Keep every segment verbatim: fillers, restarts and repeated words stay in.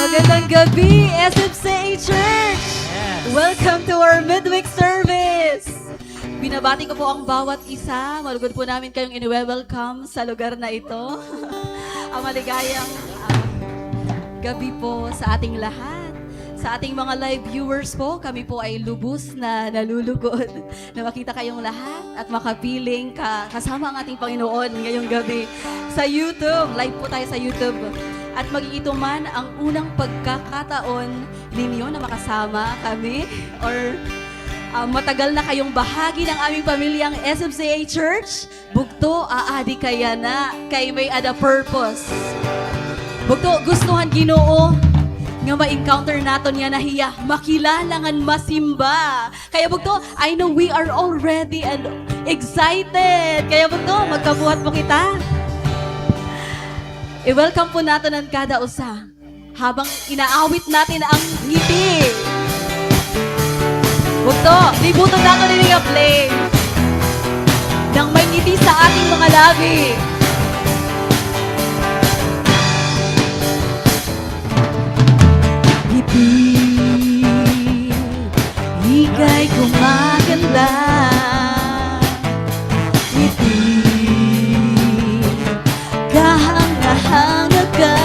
Magandang gabi, S M C A Church! Yes. Welcome to our midweek service! Binabati ko po ang bawat isa. Malugod po namin kayong ini-welcome sa lugar na ito. Ang maligayang, ah, gabi po sa ating lahat. Sa ating mga live viewers po, kami po ay lubos na nalulugod na makita kayong lahat at makapiling ka-, kasama ang ating Panginoon ngayong gabi sa YouTube. Live po tayo sa YouTube. At maging ito man ang unang pagkakataon ninyo na makasama kami or, ah, matagal na kayong bahagi ng aming pamilyang S M C A Church, bugto, aadi ka yana kay may-ada purpose. Bugto, gusto han Ginoo nga ma-encounter naton yana hiya, makilala ngan masimba. Kaya bugto, I know we are all ready and excited. Kaya bugto, magkabuhat po kita. I-welcome po naton an kada usa habang inaawit natin ang ngiti. Bugto, libuton naton ini nga play nang may ngiti sa ating mga labi. Ngiti, ika'y gumaganda. Ngiti, kahanga-hanga ka.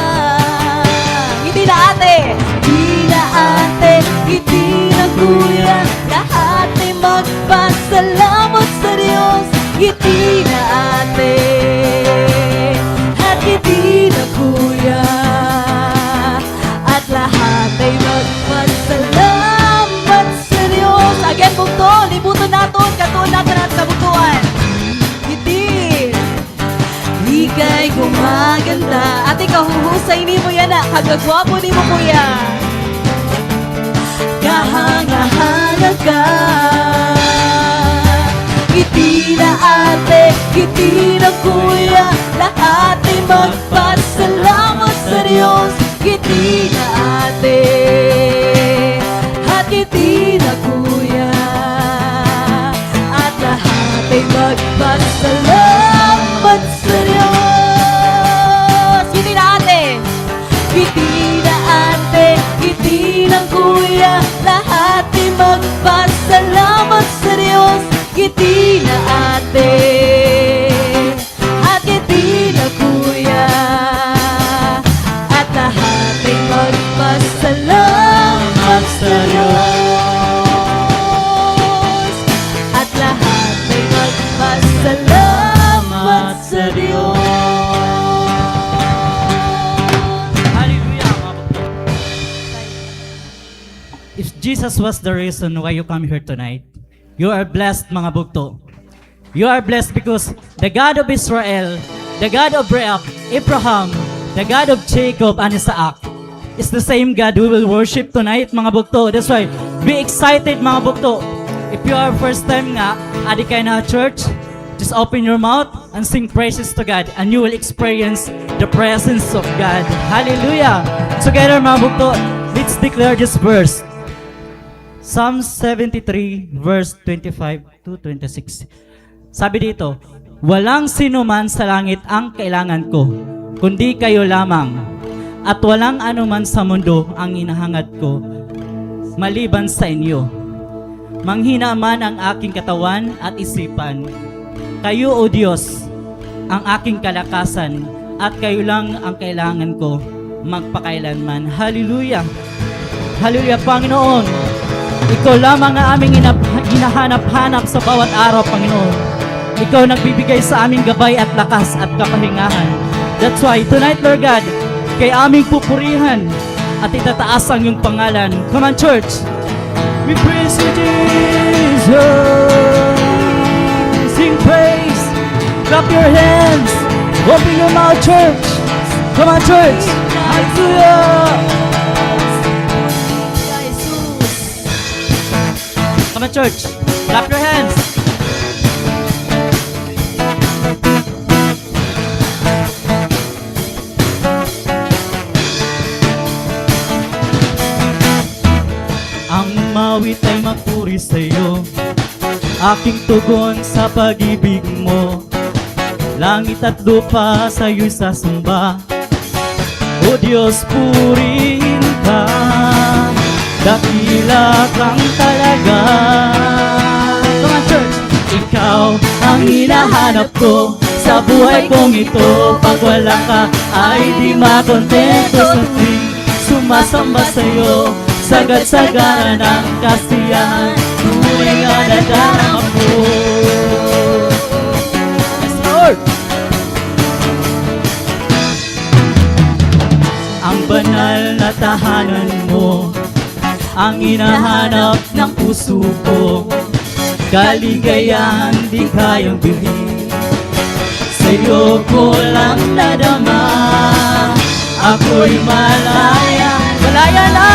Ngiti na, ate. Ngiti na, ate. Ngiti na, kuya. Lahat ay magpasalamat sa Diyos. Ngiti na, ate. At ngiti na, kuya. At lahat ay magpasalamat sa Diyos. Again, bugto, libuton naton, katuon naton an kabugtoan. Ngiti. Ika'y gumaganda. Ate, kahuhusay nimo yana, kagagwapo nimo, kuya. Kahanga-hanga ka. Ngiti na, ate, ngiti na, kuya. Lahat ay magpasalamat sa Diyos. Ngiti na, ate, at ngiti na, kuya. At lahat ay magpasalamat sa Diyos. Ngiti na, ate. Ngiti na, ate, ngiti na, kuya. Lahat ay magpasalamat sa Diyos. Ngiti na, ate. At ngiti na, kuya. At lahat ay magpasalamat sa Diyos. At lahat ay magpasalamat sa Diyos. Hallelujah, mga bugto. If Jesus was the reason why you come here tonight, you are blessed, mga bugto. You are blessed because the God of Israel, the God of Abraham, Abraham, the God of Jacob and Isaac is the same God we will worship tonight, mga bugto. That's why be excited, mga bugto. If you are first time nga adi ka yana ha church, just open your mouth and sing praises to God, and you will experience the presence of God. Hallelujah! Together, mga bugto, let's declare this verse. Psalm seventy-three, verse twenty-five to twenty-six. Sabi dito, "Walang sinuman sa langit ang kailangan ko, kundi kayo lamang. At walang anuman sa mundo ang hinahangad ko maliban sa inyo. Manghina man ang aking katawan at isipan. Kayo, O Diyos, ang aking kalakasan, at kayo lang ang kailangan ko magpakailanman." Hallelujah! Hallelujah, Panginoon! Ikaw lamang ang aming hinap-, hinahanap-hanap sa bawat araw, Panginoon. Ikaw nagbibigay sa amin gabay at lakas at kapahingahan. That's why tonight, Lord God, kay aming pupurihan at itataas ang iyong pangalan. Come on, church! We praise you, Jesus. Sing praise. Clap your hands. Open your mouth, church. Come on, church. Hallelujah. Come on, church. Clap your hands. Ang mawit ay magpuri sa iyo, aking tugon sa pag-ibig mo. Langit at lupa sa iyo'y sasamba. O Diyos, purihin ka, dakila kang talaga. Come on, church. Ikaw ang hinahanap ko sa buhay kong ito. Pag wala ka, ay di makontento sa tuwing sumasamba sa'yo. Sagad-sagana ng kasiyahan, tunay nga nadarama ko. Yes, Lord! Ang banal na tahanan mo, ang hinahanap ng puso ko. Kaligayahang di kayang bilhin, sa'yo ko lang nadama. Ako'y malaya, malaya na.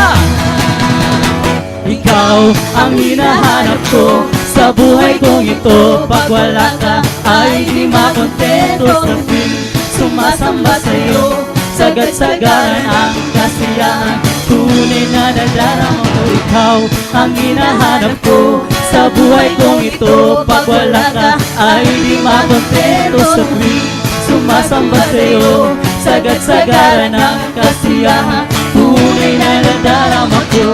Ikaw ang hinahanap ko sa buhay kong ito. Pag wala ka, ay di makontento sa tuwing sumasamba sa'yo. Sagad-sagaran ang kasiyahan. Tunay na nadarama ko, ikaw ang hinahanap ko sa buhay kong ito. Pag wala ka, ay di makontento sa tuwing sumasamba sa'yo. Sagad-sagaran ang kasiyahan. Tunay na nadarama ko.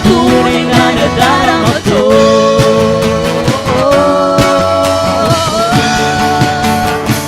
Tunay na nadarama ko.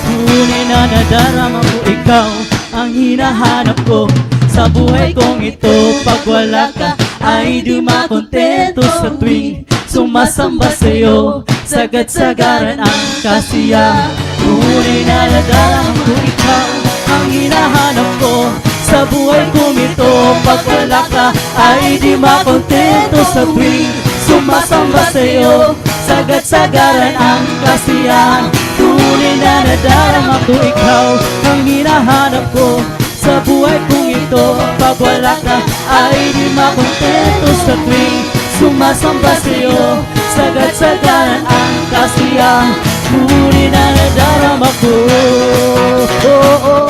Tunay na nadarama ko, ikaw ang hinahanap ko sa buhay kong ito. Pag wala ka, ay di makontento sa tuwing sumasamba sa'yo. Sagad-sagaran ang kasiyahan. Tunay na nadarama ko, ikaw ang hinahanap ko sa buhay kong ito. Pag wala ka, ay di makontento sa tuwing sumasamba sa'yo. Sagad-sagaran ang kasiyahan. Tunay na nadarama ko, ikaw ang hinahanap ko sa buhay kong ito. Pag wala ka, ay di makontento sa tuwing sumasamba sa'yo. Sagad-sagaran ang kasiyahan. Tunay na nadarama ko. Oh, oh, oh, oh.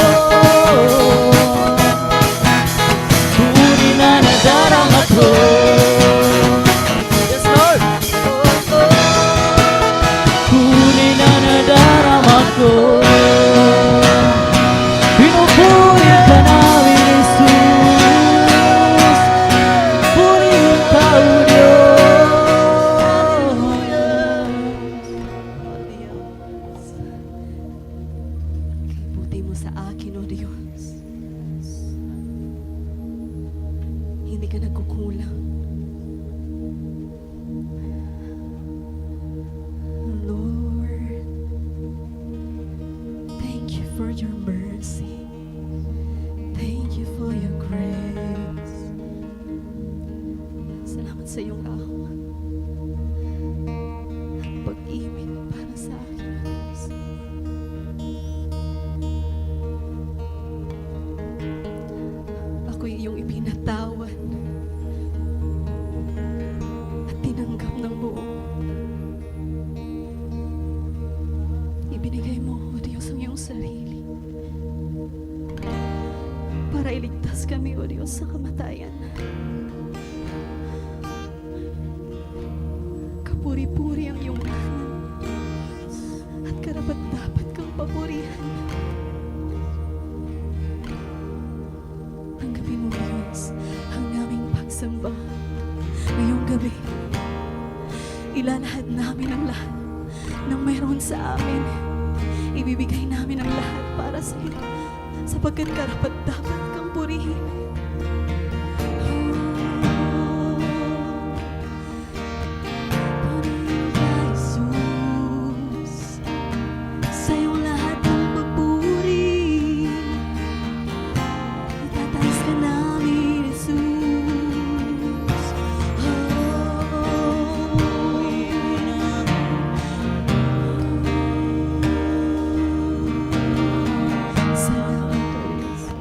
Tunay na nadarama ko. Yes, Lord. Tunay na nadarama ko. Pinupuri ka namin, Jesus. Purihin ka, O Diyos. Kay buti mo sa akin, O Diyos. Hindi ka nagkukulang. Lord, thank you for your mercy. Thank you for your grace. Salamat sa iyong kaawaan at pag-ibig para sa akin, O Diyos. Ako'y iyong ipinatawad at tinanggap ng buo. Ibinigay mo, O Diyos, ang iyong sarili para iligtas kami, O Diyos, sa kamatayan. Kapuri-puri ang iyong ngalan at karapat-dapat kang papurihan. Tanggapin mo, Diyos, ang aming pagsamba ngayong gabi. Ilalahad namin ang lahat ng mayroon sa amin. Ibibigay namin ang lahat para sa iyo, sapagkat karapat-dapat kang purihin. Purihin ka, Jesus. Sa'yo lahat ng papuri. Itataas ka namin, Jesus. Oh, salamat, O Diyos.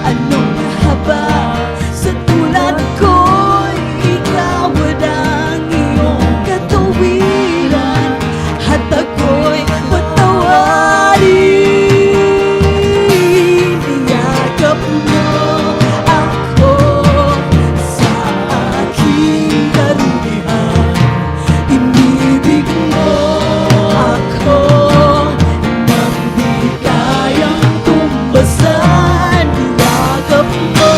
Anong haba sa tulad ko'y ikaw at ang iyong katawiran? Hatag ko'y patawarin. Niyakap mo ako sa aking karumihan. Inibig mo ako nang di kayang tumbasan. Niyakap mo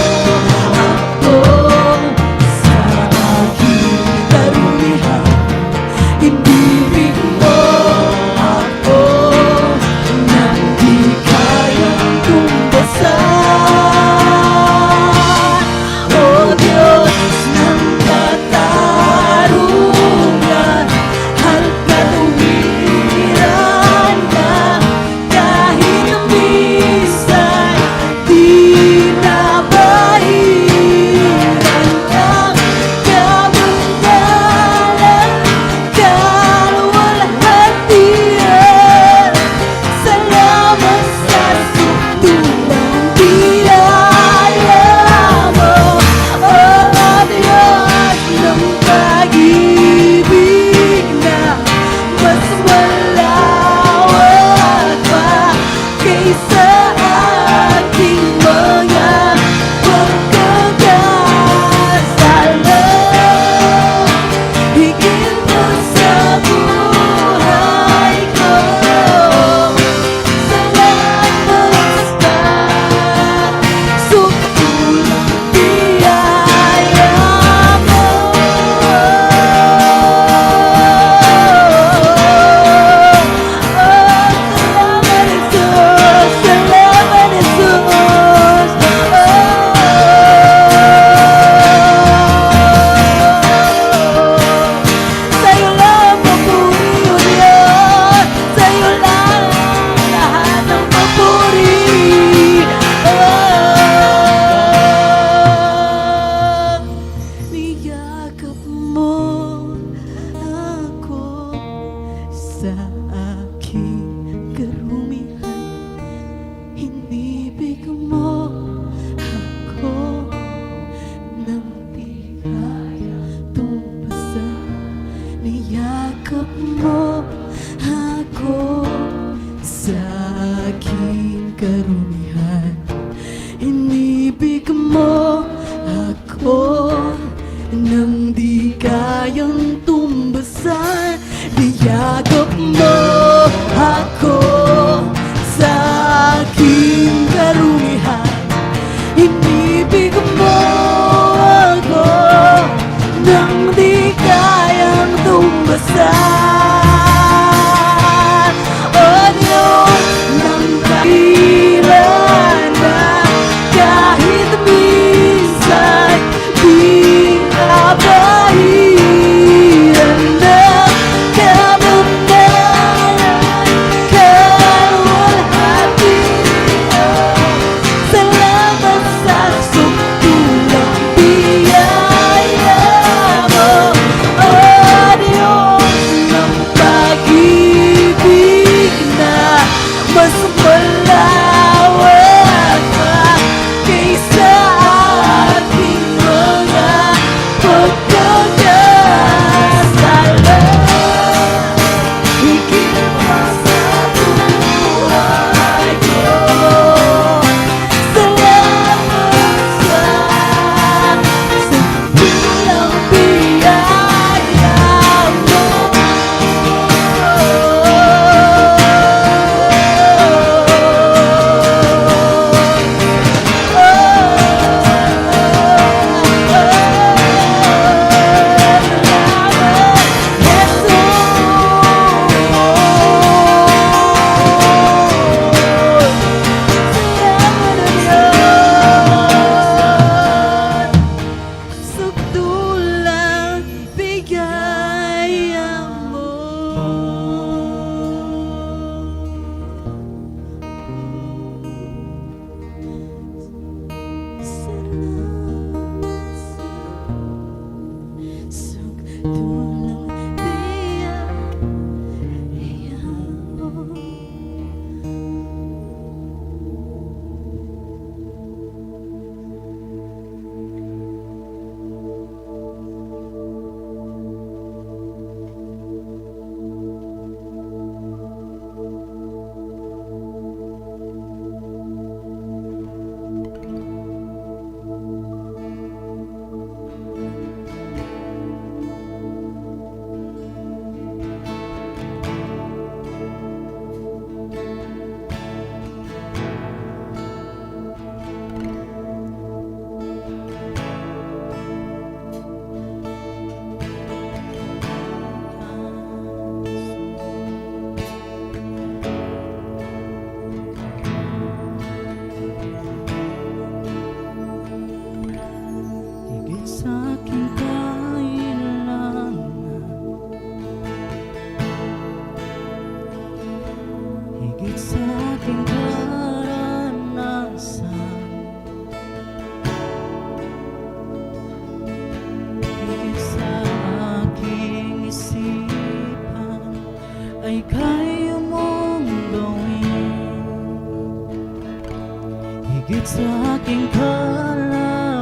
Aking kalakasan,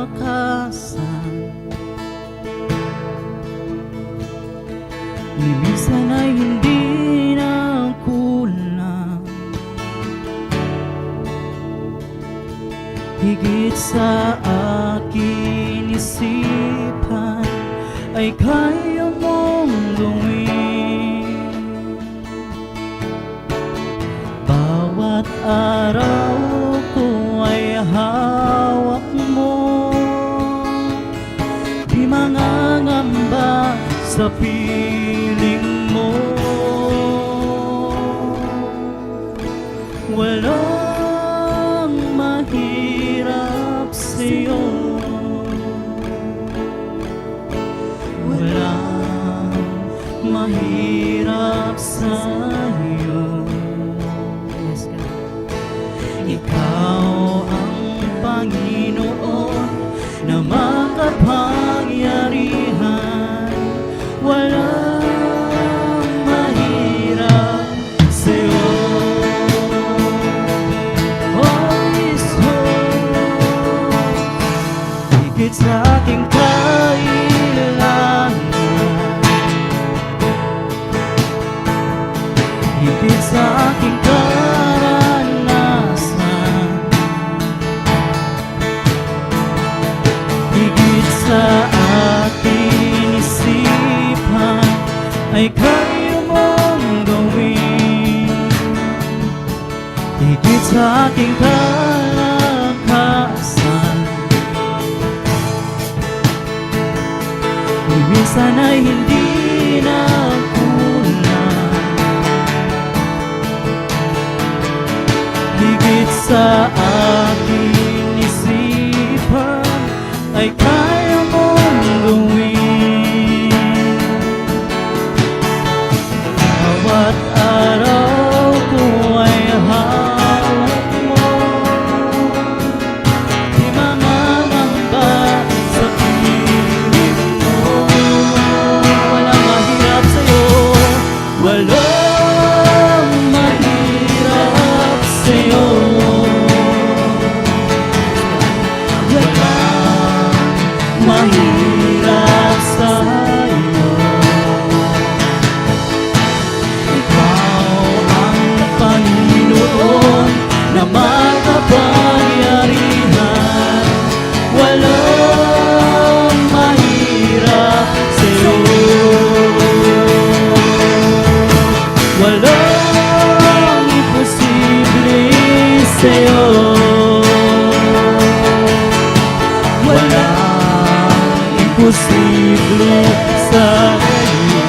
ni minsan ay hindi na kulang. Higit sa aking isipan ay kaya mong gawin. Bawat araw ko ay hawak mo, di mangangamba sa piling mo. Walang mahirap sa'yo. Walang mahirap sa'yo. Yes, God. Ikaw ang Panginoon na makapangyarihan. Walang mahirap sa'yo. Oh, Isus, higit sa aking kailangan, higit sa aking karanasan, higit sa aking isipan ay kaya mong gawin. Higit sa aking kalakasan, ni minsan ay hindi na kulang. Higit sa aking isipan ay kaya mong gawin. Bawat araw ko ay hawak mo. Di mangangamba sa piling mo. Walang mahirap sa'yo. Walang mahirap sa'yo. Walang mahirap sa'yo. Ikaw ang Panginoon na makapangyarihan. Walang mahirap sa'yo. Walang imposible sa'yo. Walang imposible sa'yo.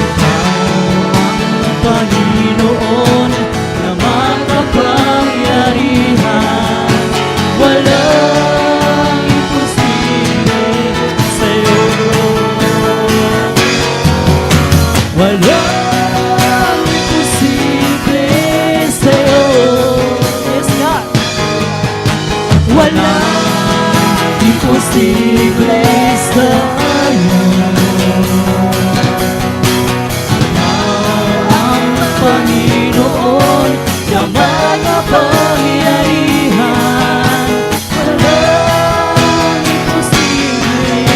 Ikaw ang Panginoon na makapangyarihan. Walang imposible sa'yo. Walang imposible sa'yo. Yes, God. Walang imposible sa'yo. Ikaw ang Panginoon na makapangyarihan. Walang imposible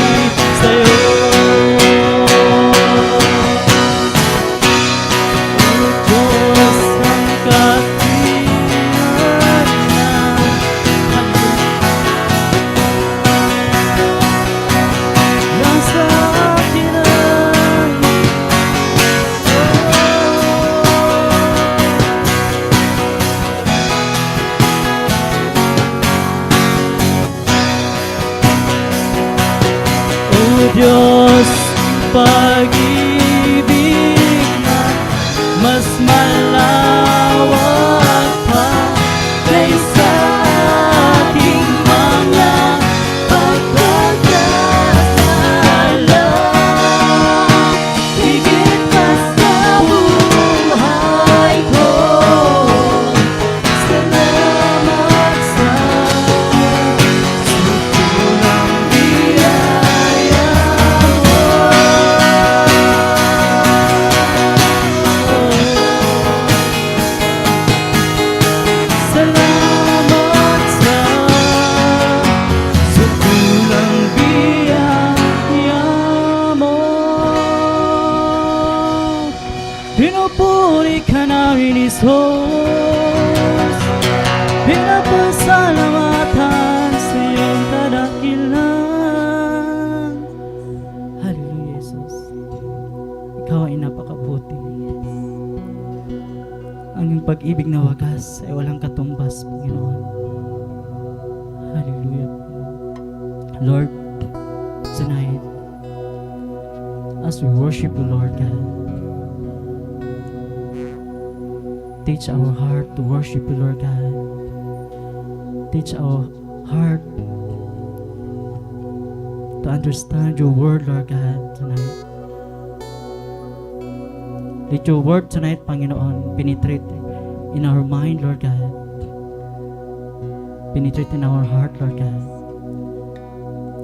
sa'yo. O Diyos, ang katiyakan. katumbas, Panginoon. Hallelujah. Lord, tonight, as we worship you, Lord God, teach our heart to worship you, Lord God. Teach our heart to understand your word, Lord God, tonight. Let your word tonight, Panginoon, penetrate in our mind, Lord God. Penetrate in our heart, Lord God.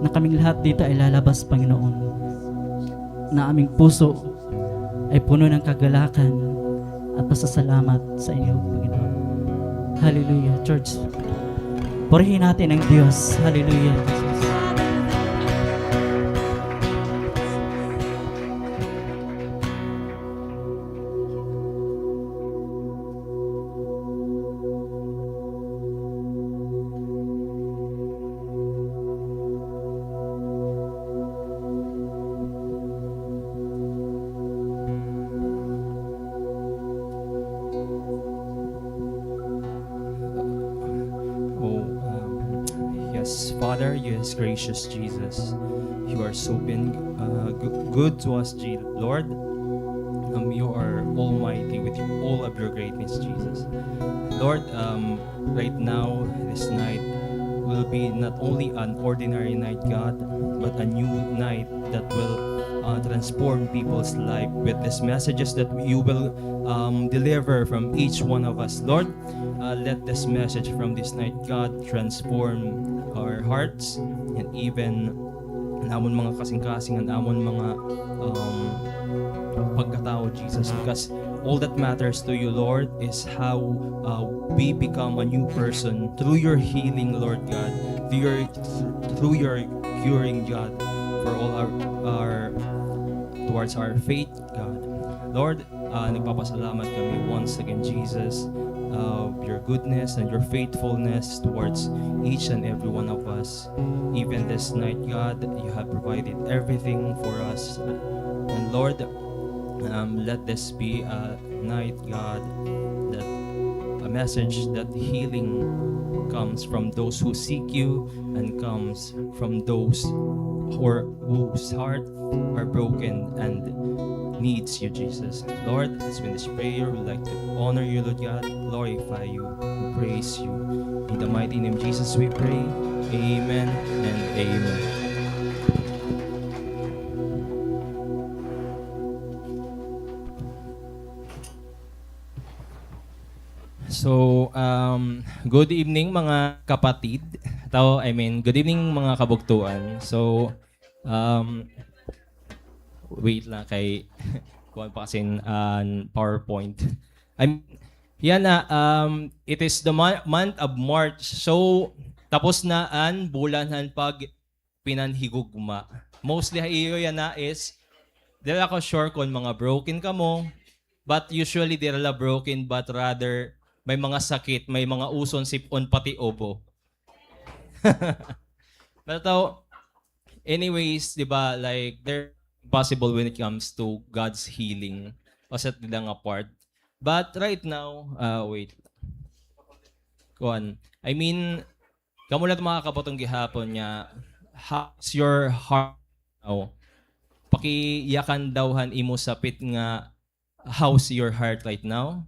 Na kaming lahat dito ay lalabas, Panginoon, na aming puso ay puno ng kagalakan at pasasalamat sa inyo, Panginoon. Hallelujah, church. Purihin natin ang Diyos. Hallelujah. Oh, um, yes, Father, yes, gracious Jesus, you are so been, uh, g-, good to us, Je-, Lord. Um, you are almighty with all of your greatness, Jesus. Lord, um, right now, this night will be not only an ordinary night, God, but a new night that will, uh, transform people's life with these messages that you will, um, deliver from each one of us. Lord, uh, let this message from this night, God, transform our hearts and even an amon mga kasingkasing, an amon mga, um, pagkatawo, Jesus, because all that matters to you, Lord, is how, uh, we become a new person through your healing, Lord God, through your, through your curing, God, for all our, our, towards our faith, God. Lord, uh, nagpapasalamat kami once again, Jesus, of your goodness and your faithfulness towards each and every one of us. Even this night, God, you have provided everything for us. And Lord, um, let this be a night, God, that a message that healing comes from those who seek you and comes from those who are, whose heart are broken and needs you, Jesus. Lord, as we in this prayer, we would like to honor you, Lord God, glorify you, we praise you. In the mighty name of Jesus, we pray. Amen and amen. So, um, good evening, mga kapatid. Taw, I mean, good evening, mga kabugtoan. So, um, wait lang kay kuan pa kasi an PowerPoint. I'm, yana, um, it is the mo-, month of March. So, tapos na an bulan han pag pinanhigugma. Mostly ha iyo yana is, diri ako sure kon mga broken kamo, but usually diri la broken, but rather may mga sakit, may mga uson, sip-on, pati ubo. But, uh, anyways, di ba, like, they're impossible when it comes to God's healing. Usa dida nga part. But right now, uh, wait. Kuan, I mean, kamo la it makakabaton gihapon nga, how's your heart now? Pakiyakan daw han imo sapit nga, how's your heart right now?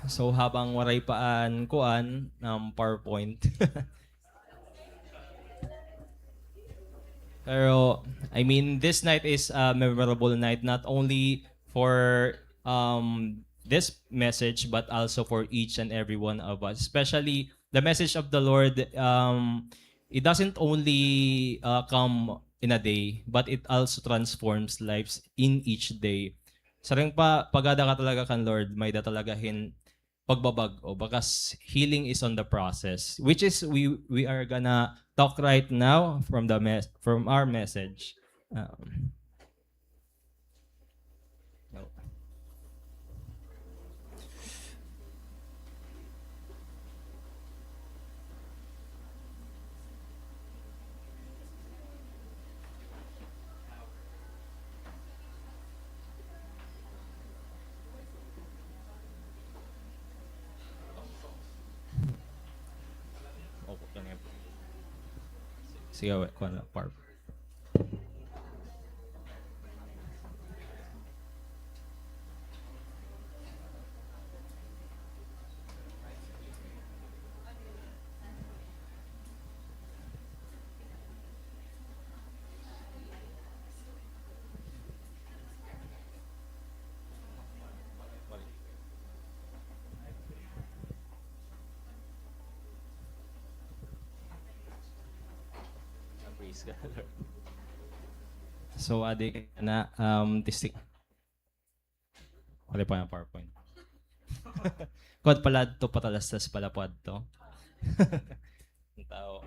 So, habang waray pa an kuan, um, PowerPoint. Pero, I mean, this night is a memorable night, not only for, um, this message, but also for each and every one of us. Especially, the message of the Lord, um, it doesn't only, uh, come in a day, but it also transforms lives in each day. Siring pa, pag-ada ka talaga kan Lord, may-ada talaga hin pagbabag-o, because healing is on the process, which is we, we are gonna talk right now from the mes-, from our message. Um, no. Sige, wait, kuha na, par. Praise God, Lord. So, adi na, um, testing. Wala pa nga PowerPoint. Kuwan pala adto, patalastas pala po adto. Ang tao.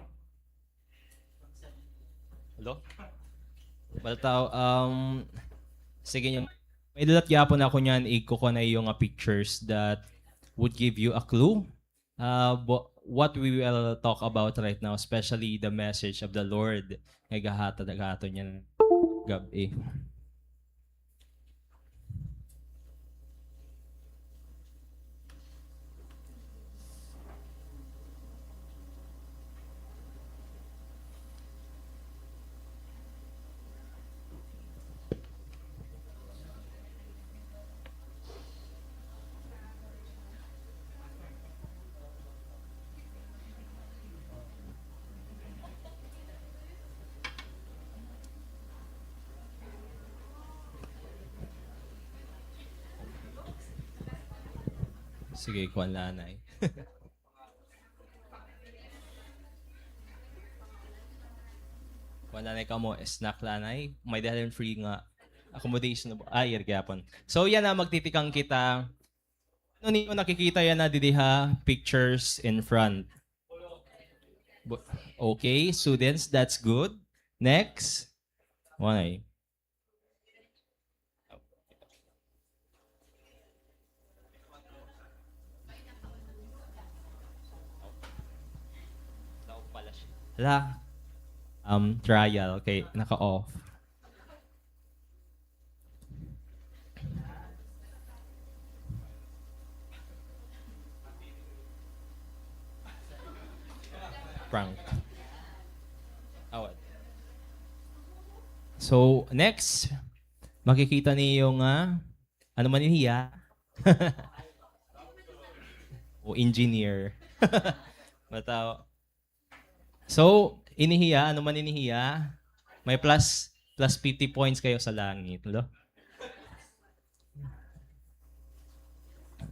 Hello? Well, tao, um, sige, yung, may dalat gyapon ako niyan, igkukuha na yung, uh, pictures that would give you a clue, uh, wha-, what we will talk about right now, especially the message of the Lord nga gahatag, gahatag niyan gab-i. Sige, kuwan la anay. Kuwan la anay kamo, snack la anay. May dalan free nga accommodation na ba? Ay, iri gyapon. So, yana, magtitikang kita. Ano niyo nakikita yana didi ha pictures in front? Bu-, okay, students, that's good. Next. Why? Hala. Um, trial. Okay, naka-off. Prank. Awat. So, next, makikita niyo nga, ano man ini hiya? O, engineer. Mataw. So, ini hiya, ano man ini hiya? May plus, plus fifty points kayo sa langit, lo?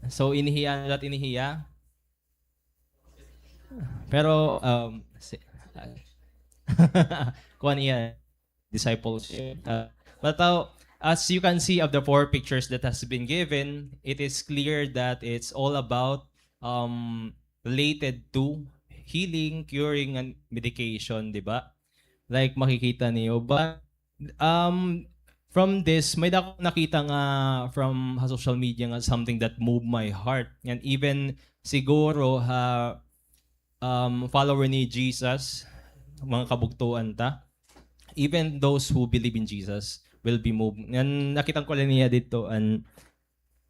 So, ini hiya, ano daw ini hiya? Pero, um, si-, kuwan iya, discipleship. Uh, but, uh, as you can see of the four pictures that has been given, it is clear that it's all about, um, related to healing, curing, and medication, di ba? Like, makikita niyo. But, um, from this, may dako nakita nga from ha social media nga something that moved my heart. And even siguro ha, um, follower ni Jesus, mga kabugtoan ta, even those who believe in Jesus will be moved. Ngan nakita ko la niya didto, an,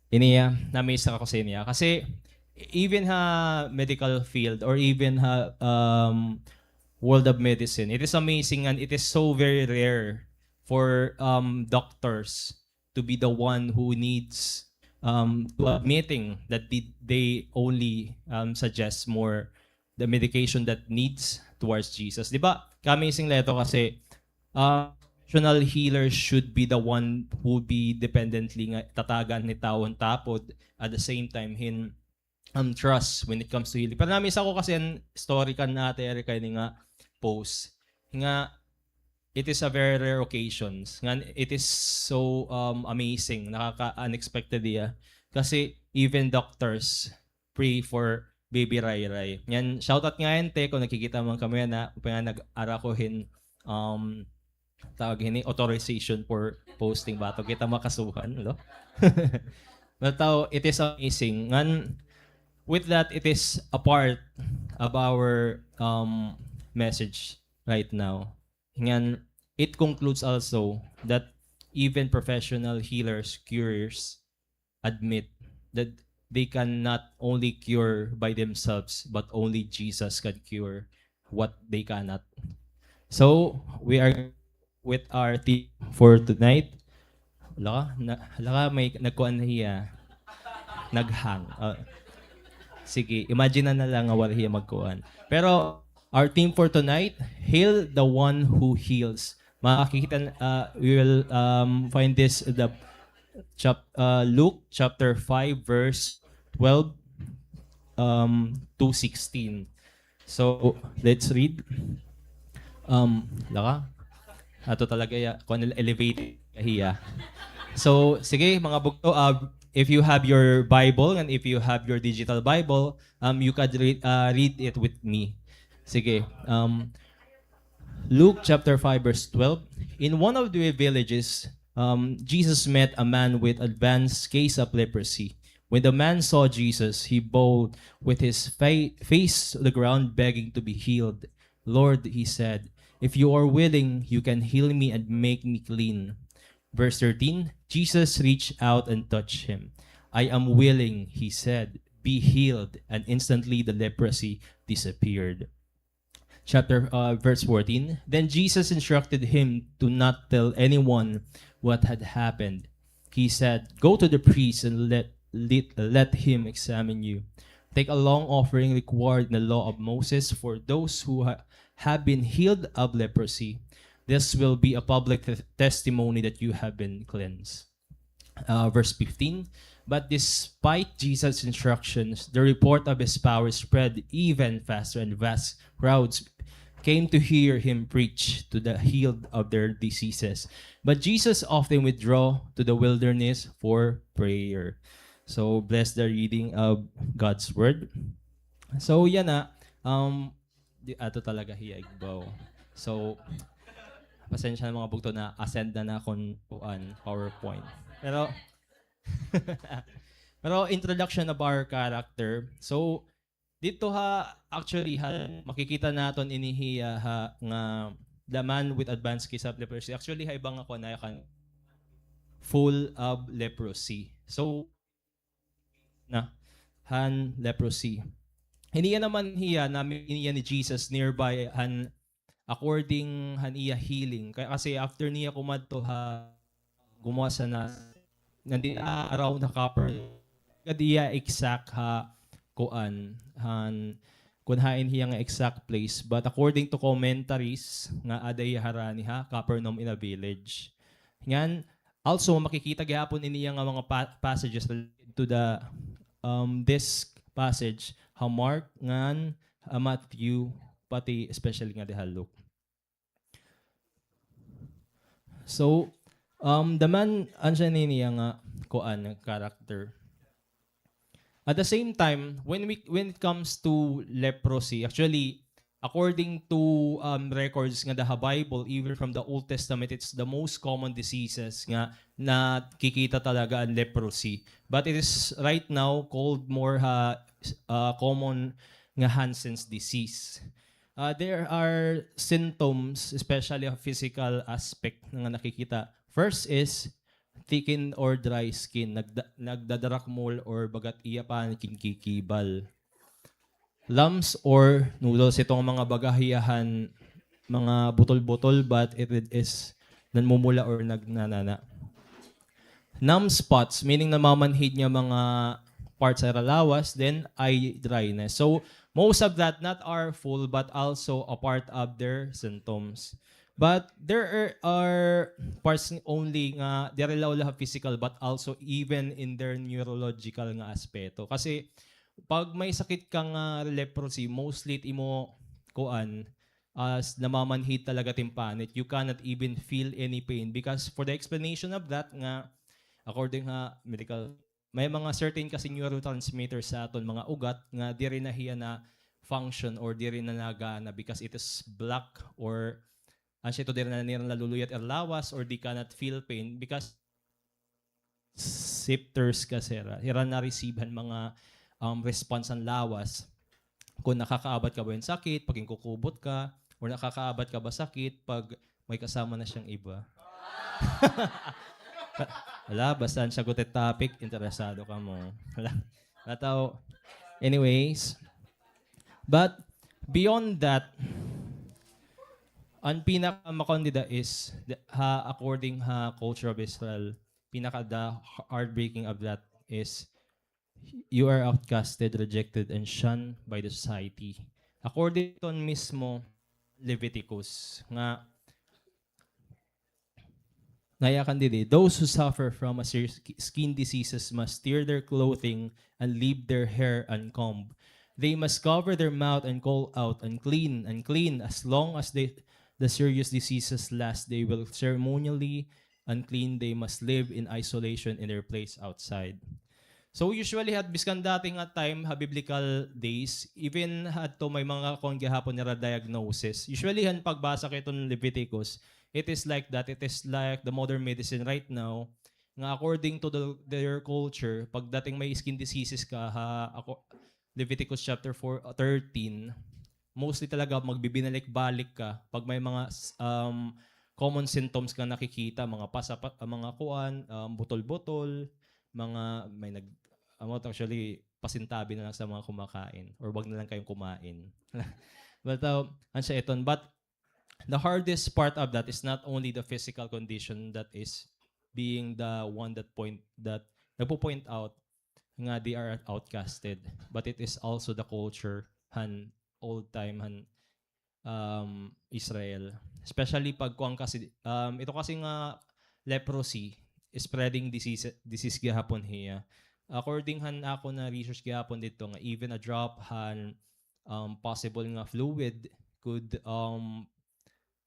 ini, ah, na-amaze ako sa ini, ah. Kasi, even ha medical field or even ha, um, world of medicine, it is amazing and it is so very rare for, um, doctors to be the one who needs, um, to admitting that they, they only, um, suggest more the medication that needs towards Jesus. Di ba? Ka-amazing la ito kasi, uh, professional healers should be the one who be dependently nga tatagan ni tawo an tapod, at the same time hin, um, trust when it comes to healing. Pero na-amaze ako kasi an story kan Ate Erica ini nga post nga it is a very rare occasions. Ngan, it is so, um, amazing, nakaka-unexpected iya. Kasi even doctors pray for baby Ray Ray. Ngan, shoutout nga, Ente, kung nakikita man kamo yana, upay nga nag-ara ko hin, um, tawag hini, authorization for posting ba to? Kita makasuhan, lo? But, uh, it is amazing. Ngan, with that, it is a part of our, um, message right now. Ngan, it concludes also that even professional healers, curers, admit that they cannot only cure by themselves, but only Jesus can cure what they cannot. So, we are with our theme for tonight. Hala ka, na, hala ka, may nagkuan na hiya. Naghang. Ah, sige, imagine na, na lang nga wala hiya magkuan. Pero, our theme for tonight, Hail the One Who Heals. Makikita, uh, we will, um, find this in the chap-, uh, Luke chapter five, verse twelve, um, to sixteen. So, let's read. Um, hala ka. Ato talaga ya, kuan, elevated kahiya. So, sige, mga bugto, uh, if you have your Bible and if you have your digital Bible, um, you could read, uh, read it with me. Sige, um, Luke chapter five, verse twelve. In one of the villages, um, Jesus met a man with advanced case of leprosy. When the man saw Jesus, he bowed with his fa-, face to the ground, begging to be healed. "Lord," he said, "if you are willing, you can heal me and make me clean." Verse thirteen, Jesus reached out and touched him. "I am willing," he said, "be healed." And instantly the leprosy disappeared. Chapter, uh, verse fourteen. Then Jesus instructed him to not tell anyone what had happened. He said, "Go to the priest and let, let, let him examine you. Take a long offering required in the law of Moses for those who ha-, have been healed of leprosy. This will be a public tes-, testimony that you have been cleansed." Uh, verse fifteen, "But despite Jesus' instructions, the report of his power spread even faster, and vast crowds came to hear him preach to the healed of their diseases. But Jesus often withdrew to the wilderness for prayer." So, bless the reading of God's word. So, yana, um, di, ato talaga hiya igbaw. So, pasensya na, mga bugto, na-ascend na na kon kuan, PowerPoint. Pero, pero introduction of our character. So, dito ha, actually, ha, makikita naton ini hiya ha, nga the man with advanced case of leprosy. Actually, ha iba nga kuan, na kan full of leprosy. So, na han leprosy. Hiniya naman hiya, nami-, hiniya ni Jesus nearby han, according han iya healing. Kay, kasi after niya kumadto ha, gumuwas ha Naz-, nandi around ha Capernaum. Kadi iya exact ha kuan, han, kun hain hiya nga exact place. But according to commentaries, nga ada hiya harani ha Capernaum in a village. Ngan, also, makikita gihapon ini nga mga pa-, passages related to the, um, this passage, ha Mark, ngan, ha Matthew, pati especially nga diha Luke. So, um, the man, ano siya nini nga, kuan, character. At the same time, when we, when it comes to leprosy, actually, according to, um, records nga da ha Bible, even from the Old Testament, it's the most common diseases nga nakikita talaga an leprosy. But it is right now called more ha, uh, common nga Hansen's disease. Uh, there are symptoms, especially a physical aspect nga nakikita. First is thickened or dry skin, nagda-, nagdadarakmol or bagat iya pa kinkikibal. Lumps or nodules, itong mga baga hiya han mga butol-butol, but it is nanmumula or nagnanana. Numb spots, meaning namamanhid nga mga parts sa ira lawas, then eye dryness. So, most of that, not are full, but also a part of their symptoms. But there are, are parts only nga diri la ha physical, but also even in their neurological nga aspeto. Kasi pag may sakit ka nga leprosy, mostly it imo kuan, as namamanhid talaga it im panit. You cannot even feel any pain because for the explanation of that nga, according ha medical, may mga certain kasi neurotransmitters sa aton mga ugat nga diri na hiya na-function or diri na nagana because it is blocked or, ano siya ito, diri na nira naluluyat it lawas or they cannot feel pain because receptors kasi hira, hira na-receive han mga, um, response han lawas. Kung nakakaabat ka ba hin sakit pag hinkukubot ka, or nakakaabat ka ba sakit pag may kasama na siyang iba? Hala, basta an sagot it topic, interesado kamo. Hala, nataw. Anyways, but beyond that, Ang pinaka makuan dida is, the, ha, according ha culture of Israel, pinaka the heartbreaking of that is you are outcasted, rejected, and shunned by the society. According to mismo Leviticus, nga nayakan didi, those who suffer from a serious sk-, skin diseases must tear their clothing and leave their hair uncombed. They must cover their mouth and call out, "Unclean, unclean." As long as they, the serious diseases last, they will ceremonially unclean. They must live in isolation in their place outside. So usually, ha, biskan dati nga time, ha biblical days, even hadto may mga kuan gihapon nira diagnosis. Usually, han pagbasa kay iton Leviticus, it is like that. It is like the modern medicine right now, nga according to the, their culture, pagdating may skin diseases ka, ha, ako, Leviticus chapter four, uh, thirteen, mostly talaga magbibinalik-balik ka pag may mga s-, um, common symptoms ka nakikita, mga pasa-, pa-, ah, mga kuan, um, butol-butol, mga may nag-, ano, actually, pasintabi na lang sa mga kumakain or wag na lang kayong kumain. But, uh, ano siya iton? But the hardest part of that is not only the physical condition that is being the one that point, that nagpo-point out nga they are outcasted, but it is also the culture han old time han, um, Israel. Especially pag kuan kasi, um, ito kasi nga leprosy, spreading disease, disease gihapon hiya. According han ako na research gihapon dito nga even a drop han, um, possible nga fluid could, um,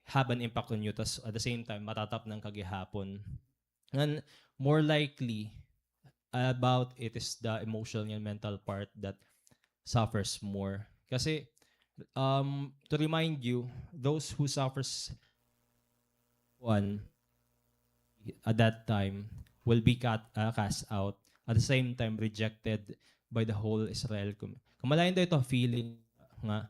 have an impact on you, tas at the same time, matatapnan ka gihapon. And more likely, about it is the emotional and mental part that suffers more. Kasi, um, to remind you, those who suffers one at that time will be cut, uh, cast out, at the same time rejected by the whole Israel com-, kamalayan daw ito feeling nga,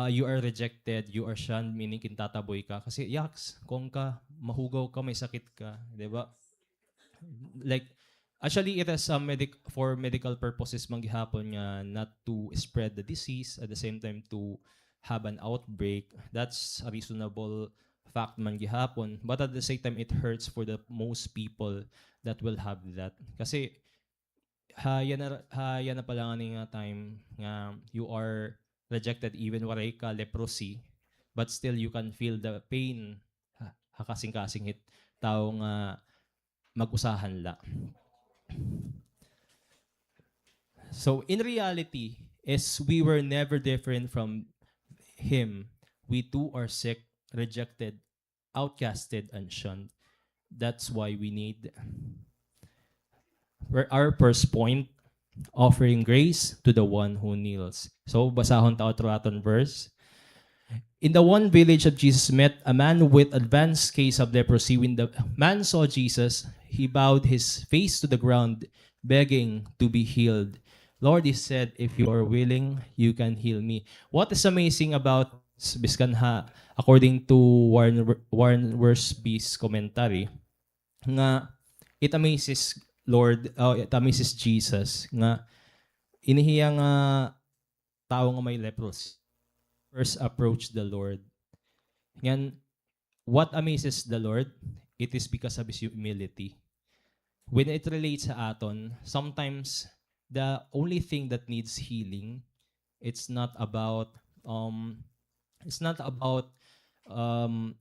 uh, you are rejected, you are shunned, meaning kintataboy ka. Kasi, yaks, kung ka, mahugaw ka, may sakit ka, di ba? Like, actually, it has some medic-, for medical purposes man gihapon nga not to spread the disease, at the same time to have an outbreak. That's a reasonable fact man gihapon. But at the same time, it hurts for the most people that will have that. Kasi, ha, yana, ha, yana pa la ngani nga time nga you are rejected, even waray ka leprosy, but still you can feel the pain ha, ha kasingkasing hit tawo nga mag-usahan la. So, in reality, is we were never different from him. We too are sick, rejected, outcasted, and shunned. That's why we need, where our first point, offering grace to the one who kneels. So, basahon ta utro aton verse. In the one village of Jesus met a man with advanced case of leprosy. When the man saw Jesus, he bowed his face to the ground, begging to be healed. "Lord," he said, "if you are willing, you can heal me." What is amazing about s-, biskan ha, according to Warren, Warren Wiersbe's commentary, nga it amazes Lord, uh, it amazes Jesus nga ini hiya nga tawo nga may leprosy first approach the Lord. Ngan, what amazes the Lord, it is because of his humility. When it relates sa aton, sometimes the only thing that needs healing, it's not about, um, it's not about, um,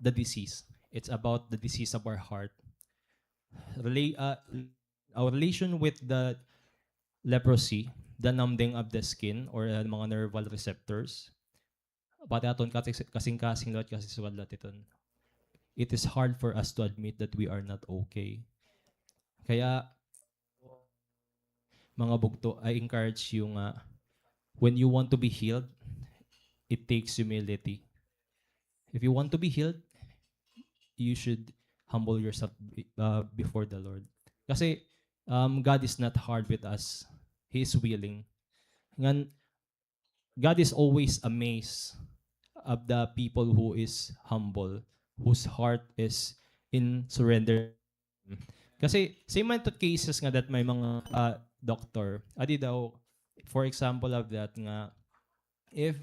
the disease. It's about the disease of our heart. Rela-, uh, our relation with the leprosy, the numbing of the skin or, uh, mga nerval receptors, pati aton kasi-, kasingkasing liwat kasi suwad liwat iton. It is hard for us to admit that we are not okay. Kaya, mga bugto, I encourage you nga, when you want to be healed, it takes humility. If you want to be healed, you should humble yourself be-, uh, before the Lord. Kasi, um, God is not hard with us. He is willing. Ngan, God is always amazed of the people who is humble, whose heart is in surrender. Kasi, same man to cases nga that may mga, ah, doktor. Adi daw, for example of that nga, if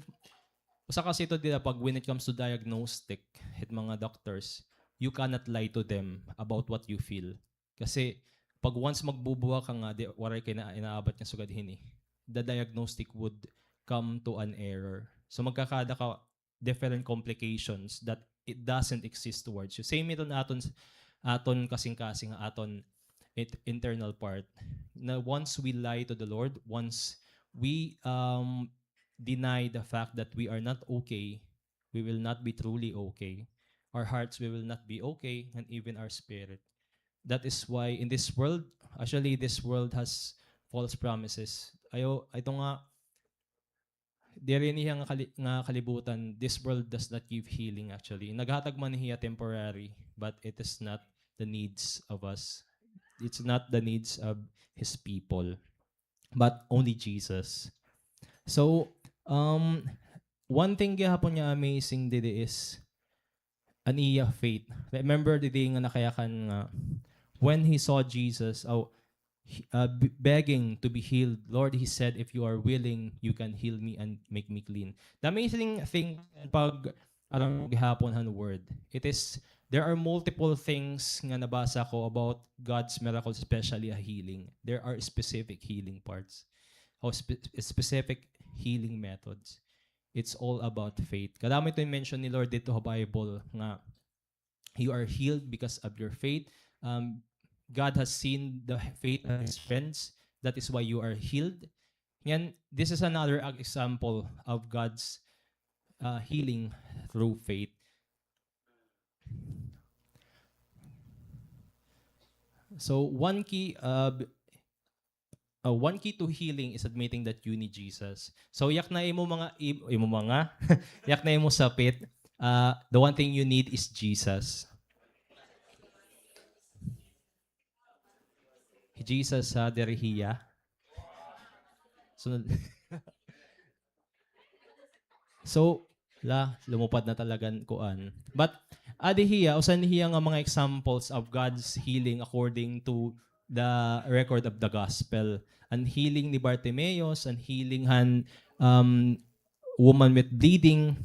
Usa kasi ito dida pag when it comes to diagnostic, hit mga doctors, you cannot lie to them about what you feel. Kasi pag once magbubuha ka nga, di, waray kay na, inaabat nga sugad hini, the diagnostic would come to an error. So magkakada ka different complications that it doesn't exist towards you. Same iton aton, aton kasing-kasing, aton it, internal part. Na once we lie to the Lord, once we, um, deny the fact that we are not okay, we will not be truly okay. Our hearts, we will not be okay, and even our spirit. That is why in this world, actually, this world has false promises. Ayo, ito nga, diri niya nga, kali, nga kalibutan, this world does not give healing actually. Naghatag man hiya temporary, but it is not the needs of us. It's not the needs of his people, but only Jesus. So, um, one thing gihapon nga amazing didi is an iya faith. Remember didi nga nakayakan nga when he saw Jesus, oh, he, uh, b- begging to be healed, "Lord," he said, "if you are willing, you can heal me and make me clean." The amazing thing pag aram gihapon han word, it is, there are multiple things nga nabasa ko about God's miracles, especially a healing. There are specific healing parts or spe- specific healing methods. It's all about faith. Kadamo ito yung mention ni Lord dito sa Bible nga you are healed because of your faith. Um, God has seen the faith of his friends. That is why you are healed. Yan, this is another example of God's uh, healing through faith. So one key, uh, uh, one key to healing is admitting that you need Jesus. So yakna imo mga im, imo mga yakna imo sapit, uh, the one thing you need is Jesus. Jesus ha, diri hiya. Sunod. So, la, lumupad na talagan kuan. But adi hiya, usa ni hiya nga mga examples of God's healing according to the record of the gospel. An healing ni Bartimaeus, an healing han um, woman with bleeding,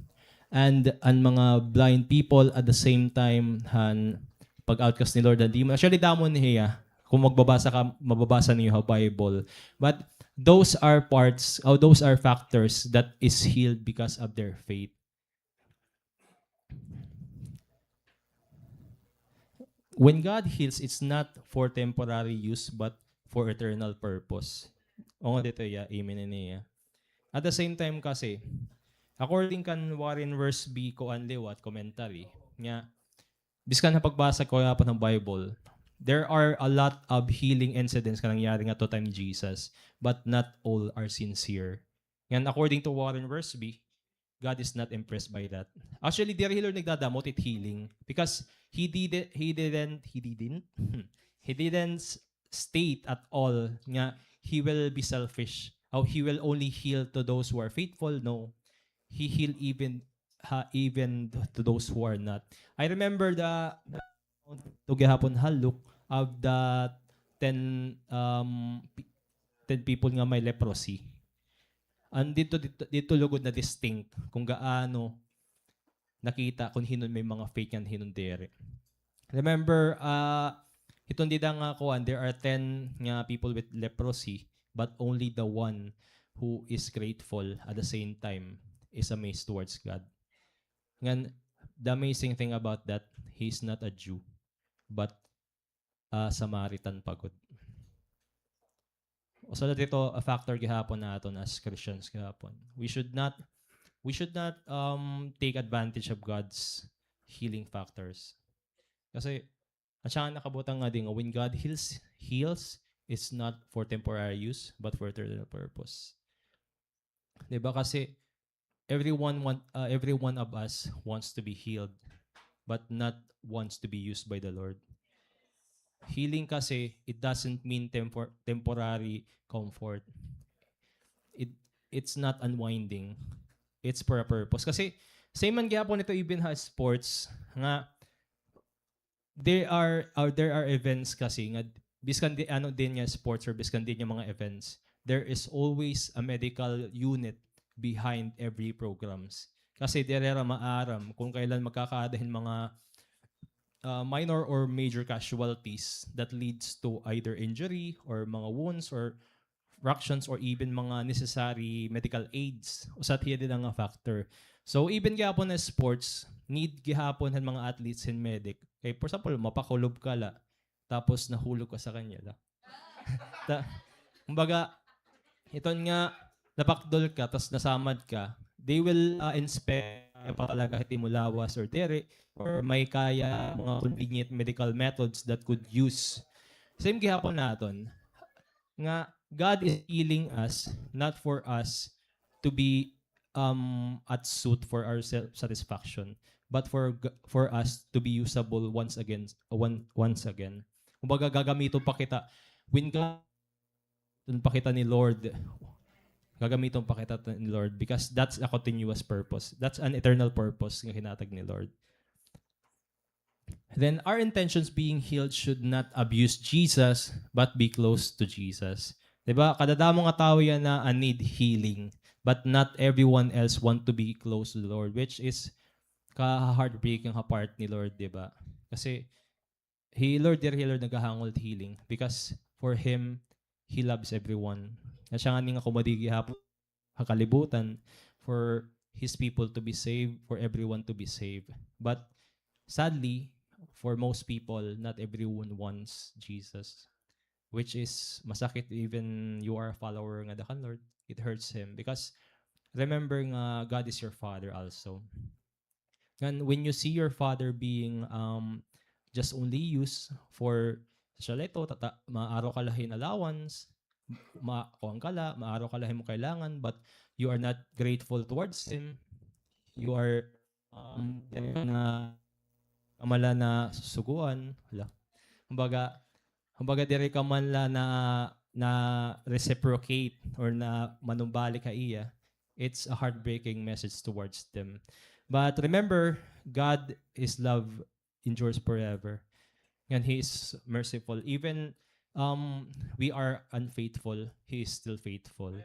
and an mga blind people at the same time han pag-outcast ni Lord han demon. Actually, damo ni hiya. Kung magbabasa ka, mababasa niyo ha Bible. But those are parts, or those are factors that is healed because of their faith. When God heals, it's not for temporary use, but for eternal purpose. O nga dito, ya, amen niya. At the same time kasi, according kan Warren Wiersbe, kuan liwat, commentary, nga, biskan ha pagbasa ko gihapon han Bible, there are a lot of healing incidents nga nangyari ngadto time ni Jesus, but not all are sincere. Ngan according to Warren Wiersbe, God is not impressed by that. Actually, diri hi Lord nagdadamot it healing because he did he didn't he didn't he didn't s- state at all nga he will be selfish. How he will only heal to those who are faithful. No, he heal even ha, even to those who are not. I remember the, the to gihapon ha Luke of the ten um pe- ten people nga may leprosy. And dito, dito, dito lugod na distinct kung gaano nakita kung hinon may mga faith ngan hinon diri. Remember, ah, hiton dida nga kuan, there are ten nga people with leprosy, but only the one who is grateful at the same time is amazed towards God. Ngan, the amazing thing about that, he's not a Jew, but ah, Samaritan pa gud. Usa na dito a factor gihapon naton as Christians gihapon. We should not, we should not um take advantage of God's healing factors. Kasi an siya nga nakabutang nga di nga when God heals, heals, it's not for temporary use but for eternal purpose. Di ba? Kasi everyone want, uh, every one of us wants to be healed, but not wants to be used by the Lord. Healing kasi, it doesn't mean tempor- temporary comfort. It it's not unwinding. It's for a purpose. Kasi same man gihapon ito even ha sports nga there are, uh, there are events kasi nga biskan di ano din nga sports or biskan din nga mga events, there is always a medical unit behind every programs. Kasi diri hira maaram kon kailan magkakaada hin mga, ah, minor or major casualties that leads to either injury or mga wounds or fractions or even mga necessary medical aids. Usa hiya dida nga factor. So, even gihapon na sports, need gihapon han mga athletes hin medic. Kay, for example, mapakulob ka la, tapos nahulog ka sa kanya la. Ta-, kumbaga, iton nga, napakdol ka, tas nasamad ka, they will, ah, inspect pa talaga hit imo lawas or diri, or may kaya mga convenient medical methods that could use. Same gihapon naton. Nga, God is healing us, not for us to be, um, at suit for our self-satisfaction, but for g-, for us to be usable once again, one, once again. Kumbaga, gagamiton pa kita. When God, pa kita ni Lord, gagamiton pa kita ni Lord because that's a continuous purpose. That's an eternal purpose nga hinatag ni Lord. Then, our intentions being healed should not abuse Jesus, but be close to Jesus. Di ba? Kadadamo nga tawo yana an need healing, but not everyone else want to be close to the Lord, which is ka-heartbreaking ha part ni Lord, di ba? Kasi, hi Lord, diri hi Lord naghahangol healing because for Him, He loves everyone. Asya ngani nga kumadi gihapon ha kalibutan for His people to be saved, for everyone to be saved. But sadly, for most people, not everyone wants Jesus, which is masakit. Even you are a follower ngada kan Lord, it hurts Him because remember nga God is your Father also. Ngan, when you see your father being, um, just only used for, sa ito, tata-, maaro ka la hin allowance, ma-, kuan ka la, maaro ka la hin imo kailangan, but you are not grateful towards him, you are, um, na, ka man la nasusugoan, hala. Kumbaga, kumbaga, diri ka man la na, na-reciprocate or na manumbalik ha iya, it's a heartbreaking message towards them. But remember, God is love endures forever. And He is merciful. Even, um, we are unfaithful, He is still faithful.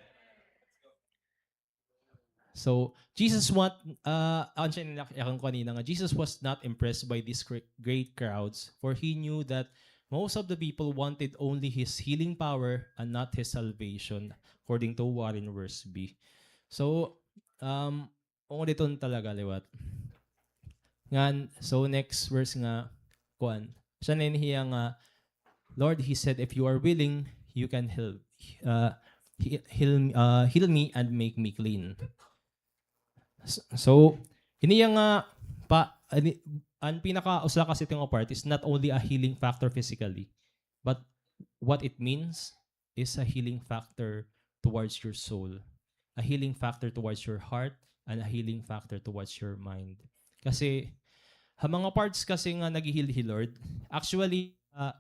So, Jesus want, uh, an siya nila-, yakon ko kanina nga, Jesus was not impressed by these gre-, great crowds, for He knew that most of the people wanted only His healing power and not His salvation, according to Warren Wiersbe. So, um, ungod iton talaga liwat. Ngan, so next verse nga, kuan. Siya na hiya nga, "Lord," he said, "if you are willing, you can heal, uh, he-, heal, uh, heal me and make me clean." S-, so, hini nga pa, ani-, an pinaka usa kasi iton nga part is not only a healing factor physically, but what it means is a healing factor towards your soul, a healing factor towards your heart, and a healing factor towards your mind. Kasi, ha mga parts kasi nga nag-heal hi Lord, actually, ah,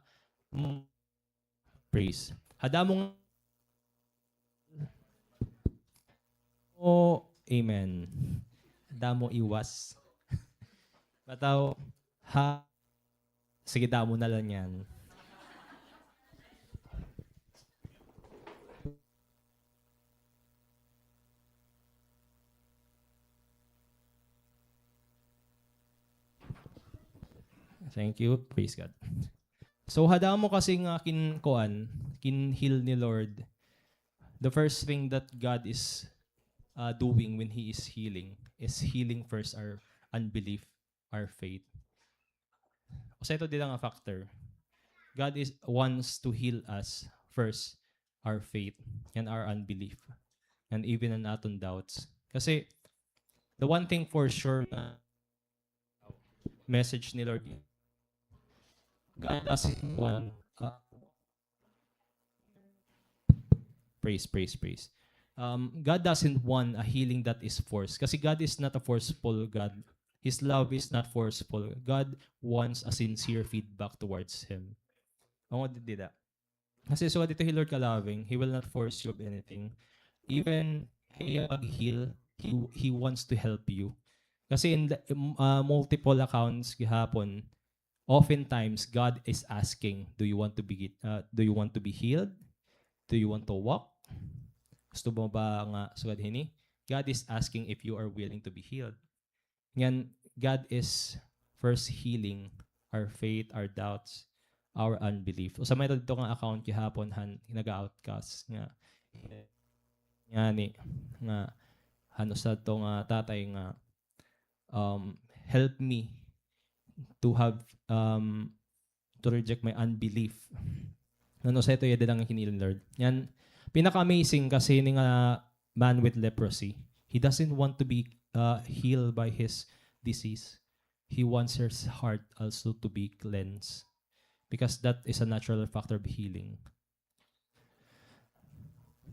m-, praise. Ha damo nga, oh, amen. Damo iwas. Bitaw, ha, sige, damo na la niyan. Thank you. Praise God. So, ha damo kasi nga kin-, kuan, kin-heal ni Lord, the first thing that God is, uh, doing when He is healing is healing first our unbelief, our faith. Usa ito dida nga factor. God is, wants to heal us first, our faith and our unbelief, and even an aton doubts. Kasi, the one thing for sure na message ni Lord, God doesn't want, uh, praise, praise, praise. Um, God doesn't want a healing that is forced. Kasi God is not a forceful God. His love is not forceful. God wants a sincere feedback towards Him. Ang dida. Kasi so dito hi Lord ka-loving, He will not force you of anything. Even hiya pag-heal, He, He wants to help you. Kasi in the, um, uh, multiple accounts gihapon, oftentimes God is asking, "Do you want to be, uh, do you want to be healed? Do you want to walk? Gusto mo ba nga sugad hini?" God is asking if you are willing to be healed. Ngan, God is first healing our faith, our doubts, our unbelief. Usa man ito didto nga account gihapon han naga-outcast nga, ngani, nga han usa to nga tatay nga, um, "Help me to have, um, to reject my unbelief." Ngan usa ito iya dida nga kinilin, Lord. Ngan, pinaka-amazing kasi ini nga man with leprosy, he doesn't want to be, uh, healed by his disease. He wants his heart also to be cleansed, because that is a natural factor of healing.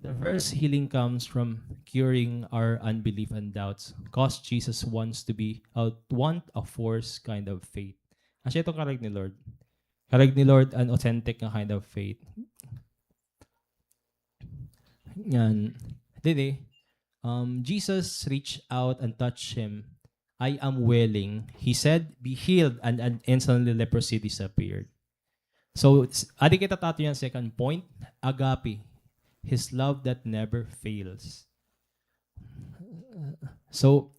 The first healing comes from curing our unbelief and doubts, 'cause Jesus wants to be, uh, want a force kind of faith. Asya ito karuyag ni Lord. Karuyag ni Lord an authentic nga kind of faith. Ngan, didi, um, Jesus reached out and touched him. "I am willing," he said, "be healed," and, and instantly leprosy disappeared. So, s-, adi kita ha aton nga second point, agape, his love that never fails. So,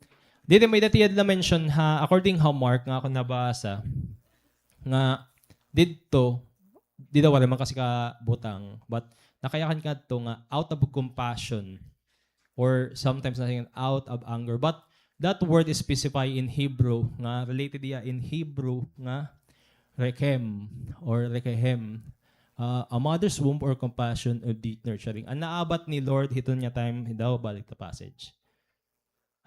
didi may-ada hiya na-mention ha, according ha Mark nga akon nabasa, nga didto, dida waray man kasi kabutang, but nakayakan kadto nga out of compassion, or sometimes na out of anger. But that word is specify in Hebrew nga, related hiya in Hebrew nga rekem or rekehem. Uh, a mother's womb or compassion of deep nurturing. An naabat ni Lord hiton nga time, daw balik ta passage.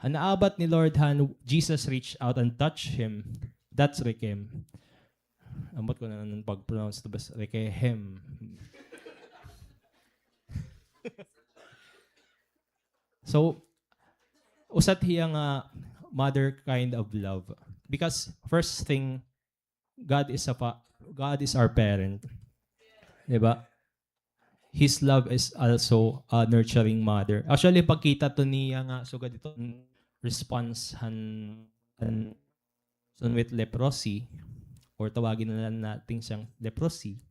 An naabat ni Lord han Jesus reached out and touched him. That's rekem. Ambot ko na an pag-pronounce to, bas rekehem. So, usa hiya nga mother kind of love. Because first thing, God is a fa-, God is our parent. Di ba? His love is also a nurturing mother. Actually, pagkita to niya nga, sugad iton response han, han person with leprosy, or tawagin na lang natin siyang leprosy.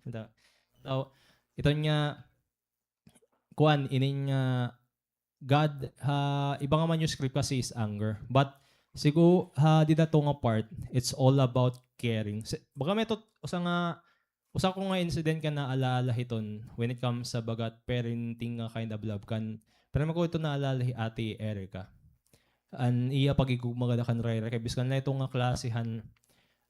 So, ito nga, kuan, inin nga God, ha, iba nga manuscript kasi is anger. But, siguro, ha, dida to nga part, it's all about caring. Si-, baga may tot-, usa nga, usa ko nga incident nga naalala hiton when it comes sa baga parenting nga kind of love kan, pero man ko ito naalala hi Ate Erica. An iya paghigugma gad kan Rayray kay biskan la ito nga klase han,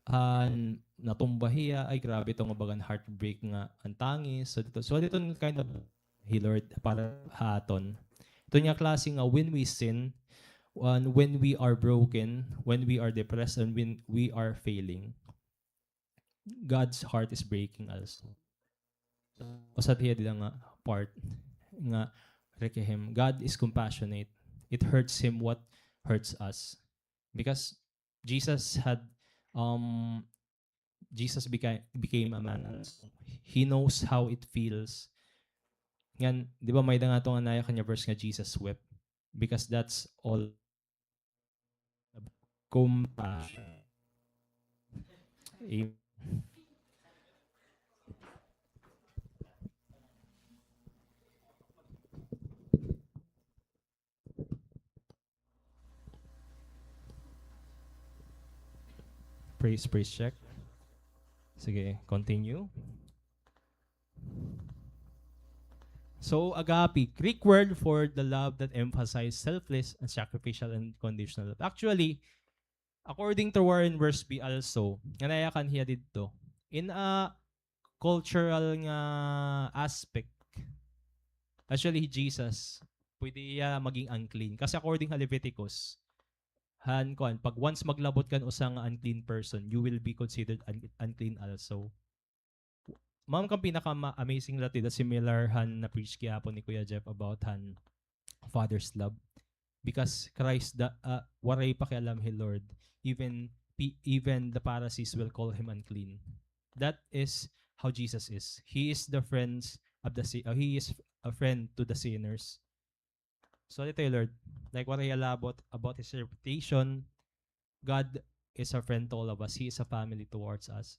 han natumba hiya, ay grabe ito nga bagan heartbreak nga an tangis. So dito, so dito kind of hi Lord para ha aton. Ito nga klase nga when we sin, and when we are broken, when we are depressed, and when we are failing, God's heart is breaking also. Usa hiya dida nga part nga rekehem. God is compassionate. It hurts him what hurts us. Because Jesus had, um, Jesus beca-, became a man also. He knows how it feels. Ngan, di ba, may-ada nga ito nga nayakan nga verse nga Jesus wept. Because that's all compassion. Amen. Praise, praise check. Sige, continue. So, agape, Greek word for the love that emphasizes selfless and sacrificial and conditional love. Actually, according to Warren Wiersbe also, nga nayakan hiya didto, in a cultural nga aspect, actually, Jesus, pwede hiya maging unclean. Kasi according ha Leviticus, han, kuan, pag once maglabot ka han usa nga unclean person, you will be considered un-, unclean also. Mao kan pinaka-amazing la ito, similar han na-preach gihapon ni Kuya Jeff about han Father's love. Because Christ, the, ah, waray pakialam hi Lord. Even pe-, even the Pharisees will call him unclean. That is how Jesus is. He is the friends of the si-, uh, he is a friend to the sinners. So, dito, Lord, like what I labot about his reputation, God is a friend to all of us. He is a family towards us.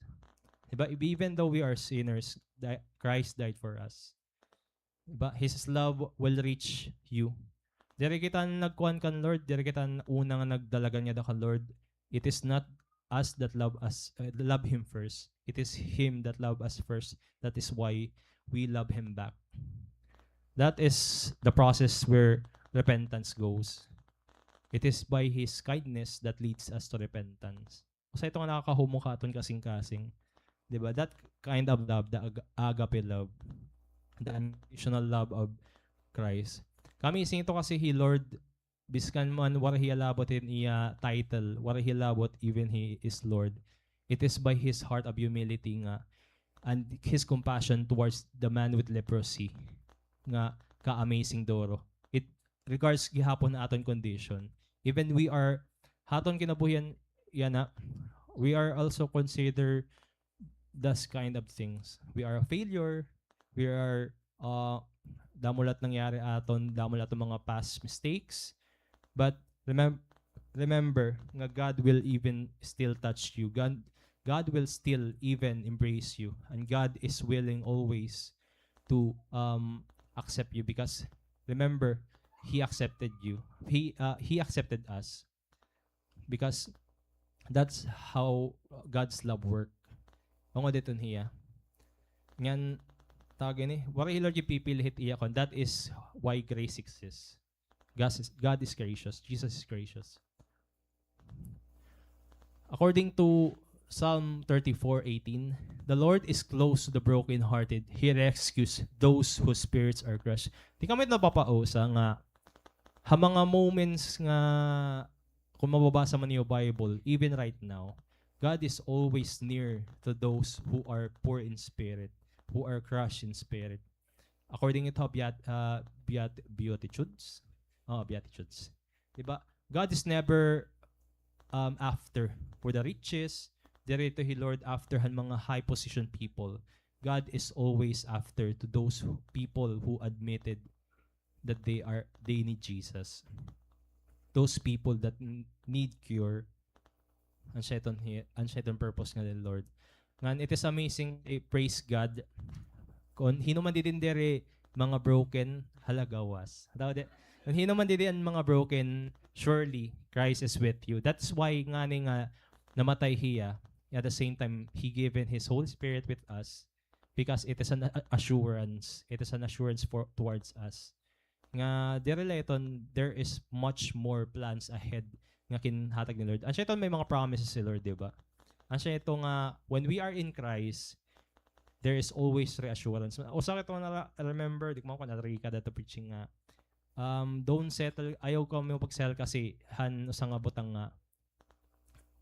Diba? Even though we are sinners, di-, Christ died for us. Diba? His love will reach you. Diri kita nagkuan kan Lord, diri kita una nga nagdalagan ngada kan Lord. It is not us that love us, uh, love Him first. It is Him that love us first. That is why we love Him back. That is the process where repentance goes. It is by His kindness that leads us to repentance. Usa ito nga nakakahumok ha aton kasingkasing. Di ba? That kind of love, the ag-, agape love, the unconditional love of Christ. Kami, sing ito kasi hi Lord, biskan man wala hiya labot hin iya title, wala hiya labot even he is Lord. It is by his heart of humility nga, and his compassion towards the man with leprosy nga ka-amazing duro. It regards gihapon ha aton condition. Even we are, ha aton kinabuhian, yana, we are also considered those kind of things. We are a failure. We are, uh, damo la it nangyari aton, damo la it mga past mistakes. But remem-, remember nga God will even still touch you. God, God will still even embrace you. And God is willing always to, um, accept you because remember, He accepted you. He, uh, He accepted us. Because that's how God's love work. Ungod iton hiya. Ngan, tawag ini, waray hi Lord ipipili hit iya kon. That is why grace exists. God is, God is gracious. Jesus is gracious. According to Psalm thirty-four eighteen, "The Lord is close to the brokenhearted. He rescues those whose spirits are crushed." Di kami napapausa nga ha mga moments nga, kung mababasa man niyo Bible, even right now, God is always near to those who are poor in spirit, who are crushed in spirit. According ito, Beat-, uh, Beat-, Beatitudes? Oh, Beatitudes. Di ba? God is never, um, after for the riches. Diri ito hi Lord after han mga high position people. God is always after to those who, people who admitted that they are, they need Jesus. Those people that n-, need cure. An siya iton hi-, an siya iton purpose nga ni Lord. Ngan, it is amazing, eh, praise God. Kon hin-o man didi diri mga broken, hala gawas. Tawag di, kon hin-o man didi an mga broken, surely Christ is with you. That's why ngani nga namatay hiya, at the same time, He given His Holy Spirit with us because it is an a-, assurance. It is an assurance for, towards us. Nga, diri la iton, there is much more plans ahead nga ginhatag ni Lord. An siya iton may mga promises si Lord, di ba? An siya ito nga, when we are in Christ, there is always reassurance. Usa ka ito nga nara-, remember, di ko man kon naririnig ka dito preaching nga, um, don't settle, ayaw kamo pag-settle kasi han usa nga butang nga,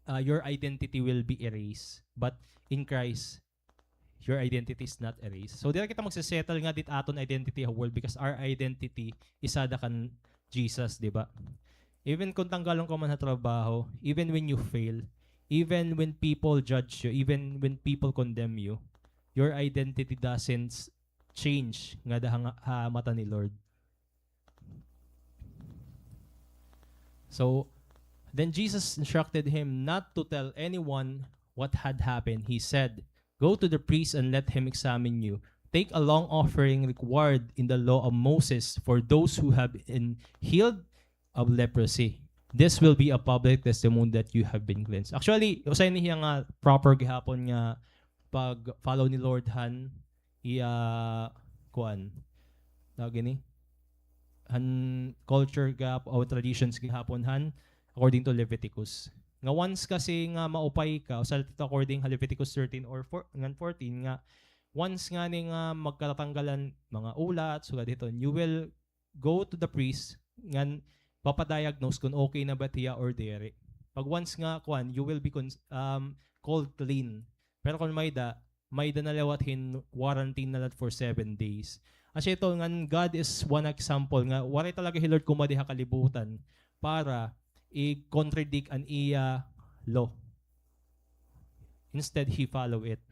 uh, your identity will be erased. But in Christ, your identity is not erased. So, diri kita magse-settle nga diri aton identity ha world because our identity is ada kan Jesus, di ba? Even kung tanggalon ka man ha trabaho, even when you fail, even when people judge you, even when people condemn you, your identity doesn't s-, change ngada ha, ha mata ni Lord. So, then Jesus instructed him not to tell anyone what had happened. He said, "Go to the priest and let him examine you. Take a lung offering required in the law of Moses for those who have been healed of leprosy. This will be a public testimony that you have been cleansed." Actually, usa ini hiya nga proper gihapon nga pag-follow ni Lord han iya, kuan, tawag ini, han culture gihap-, o traditions gihapon han, according to Leviticus. Nga once kasi nga maupay ka, usa la ito according ha Leviticus thirteen or four, ngan fourteen, nga once ngani nga magkatatanggalan mga ulat, sugad hiton, you will go to the priest, ngan papa-diagnose kon okay na ba hiya or diri. Pag once nga, kuan, you will be cons-, um, called clean. Pero kon may-ada, may-ada na liwat hin quarantine na la for seven days. Asya ito, ngan God is one example nga waray talaga hi Lord kumadi ha kalibutan para i-contradict an iya law. Instead, he follow it.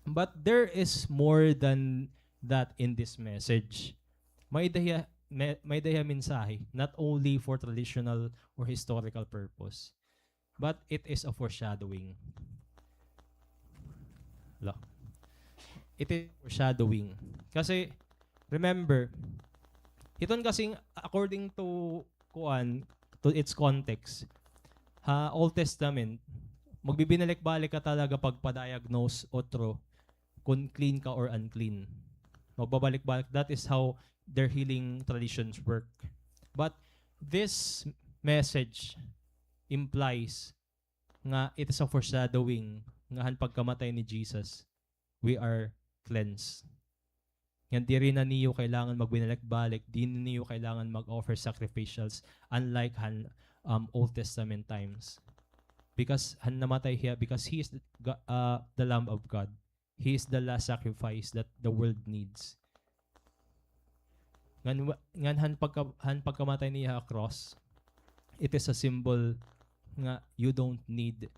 But there is more than that in this message. May-ada hiya, may, may-ada hiya mensahe, not only for traditional or historical purpose, but it is a foreshadowing. Lo. It is foreshadowing. Kasi, remember, Hiton kasing, according to, kuan, to its context, ha Old Testament, magbibinalik-balik ka talaga pagpa-diagnose otro kon clean ka or unclean. Magbabalik-balik. That is how their healing traditions work. But this message implies nga it is a foreshadowing nga han pagkamatay ni Jesus, we are cleansed. Ngan diri na niyo kailangan magbinalik-balik, diri na niyo kailangan mag-offer sacrificials, unlike han, um, Old Testament times. Because han namatay hiya, because he is the, Ga-, uh, the Lamb of God. He is the last sacrifice that the world needs. Ngan wa-, ngan han pagka-, han pagkamatay niya ha cross, it is a symbol nga you don't need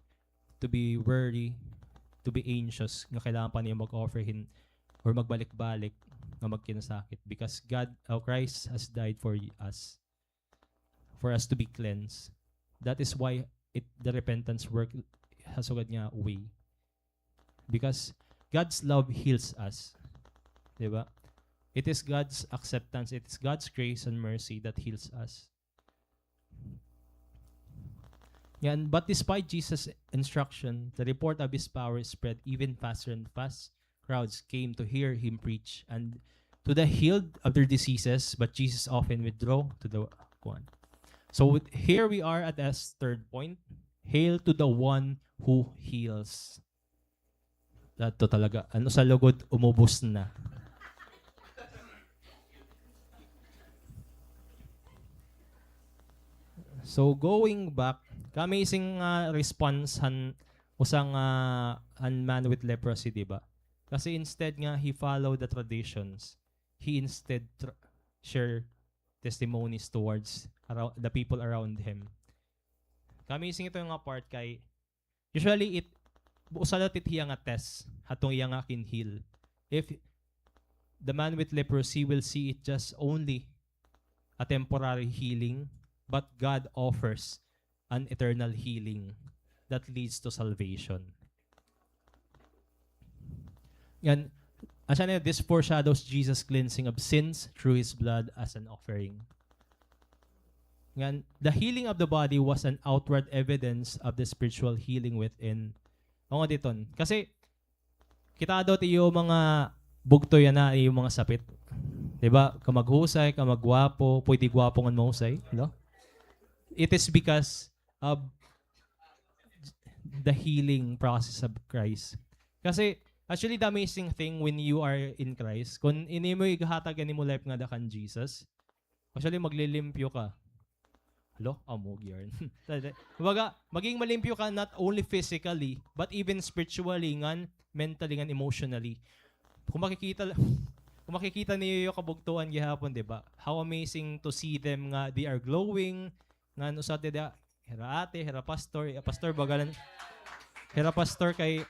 to be worry, to be anxious, nga kailangan pa niya mag-offer hin or magbalik-balik nga magkinasakit, because God, oh, Christ has died for y-, us, for us to be cleansed. That is why it, the repentance work has sugad nga way. Because God's love heals us. Di ba? It is God's acceptance, it is God's grace and mercy that heals us. Yan, but despite Jesus' instruction, the report of his power spread even faster and fast crowds came to hear him preach and to the healed of their diseases, but Jesus often withdrew to the one. So with, here we are at this third point. Hail to the one who heals. Adto talaga. An usa lugod, umubos na. So, going back, ka-amazing nga response han usa nga, han man with leprosy, di ba? Kasi instead nga he followed the traditions, he instead tr-, share testimonies towards arou-, the people around him. Ka-amazing ito nga part kay usually, it, usa la it hiya nga test, hatong iya nga kin-heal. If the man with leprosy will see it just only a temporary healing, but God offers an eternal healing that leads to salvation. Ngan, asya na, this foreshadows Jesus' cleansing of sins through his blood as an offering. Ngan, the healing of the body was an outward evidence of the spiritual healing within. O nga diton. Kasi, kita daw it iyo mga bugto yana, iyo mga sapit. Di ba? Ka maghusay, ka magwapo, pwede gwapo ngan mahusay, no? It is because of the healing process of Christ. Kasi, actually, the amazing thing when you are in Christ, kun in imo ighatag an imo life ngada kan Jesus, actually, maglilimpyo ka. Hala, amog yarn. Kumbaga, maging malimpyo ka not only physically, but even spiritually, ngan mentally, ngan emotionally. Kung makikita, kung makikita niyo yung kabugtuan gihapon, di ba? How amazing to see them nga they are glowing, ngan usa dida, hira ate, hira pastor, eh, pastor, bagalan, hira pastor kay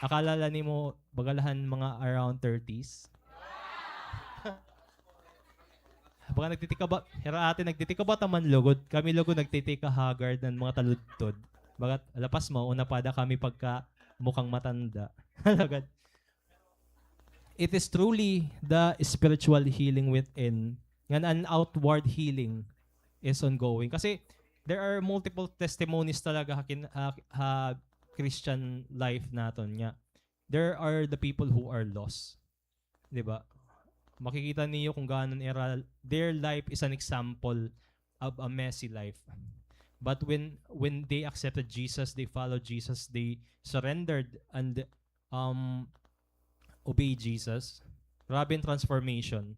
akala la nimo bagalahan mga around thirties. Baga nagtitikaba, hira ate, nagtitikabata man lugod. Kami lugod nagtitikahagard ngan mga taludtod. Bagat, lapas mo, una pa da kami pagka mukhang matanda. Lugod. It is truly the spiritual healing within, ngan an outward healing is ongoing. Kasi there are multiple testimonies talaga ha kin-, ha, ha Christian life naton nga. There are the people who are lost. Di ba? Makikita niyo kung gaano ira, their life is an example of a messy life. But when, when they accepted Jesus, they followed Jesus, they surrendered and, um, obeyed Jesus, grabe an transformation.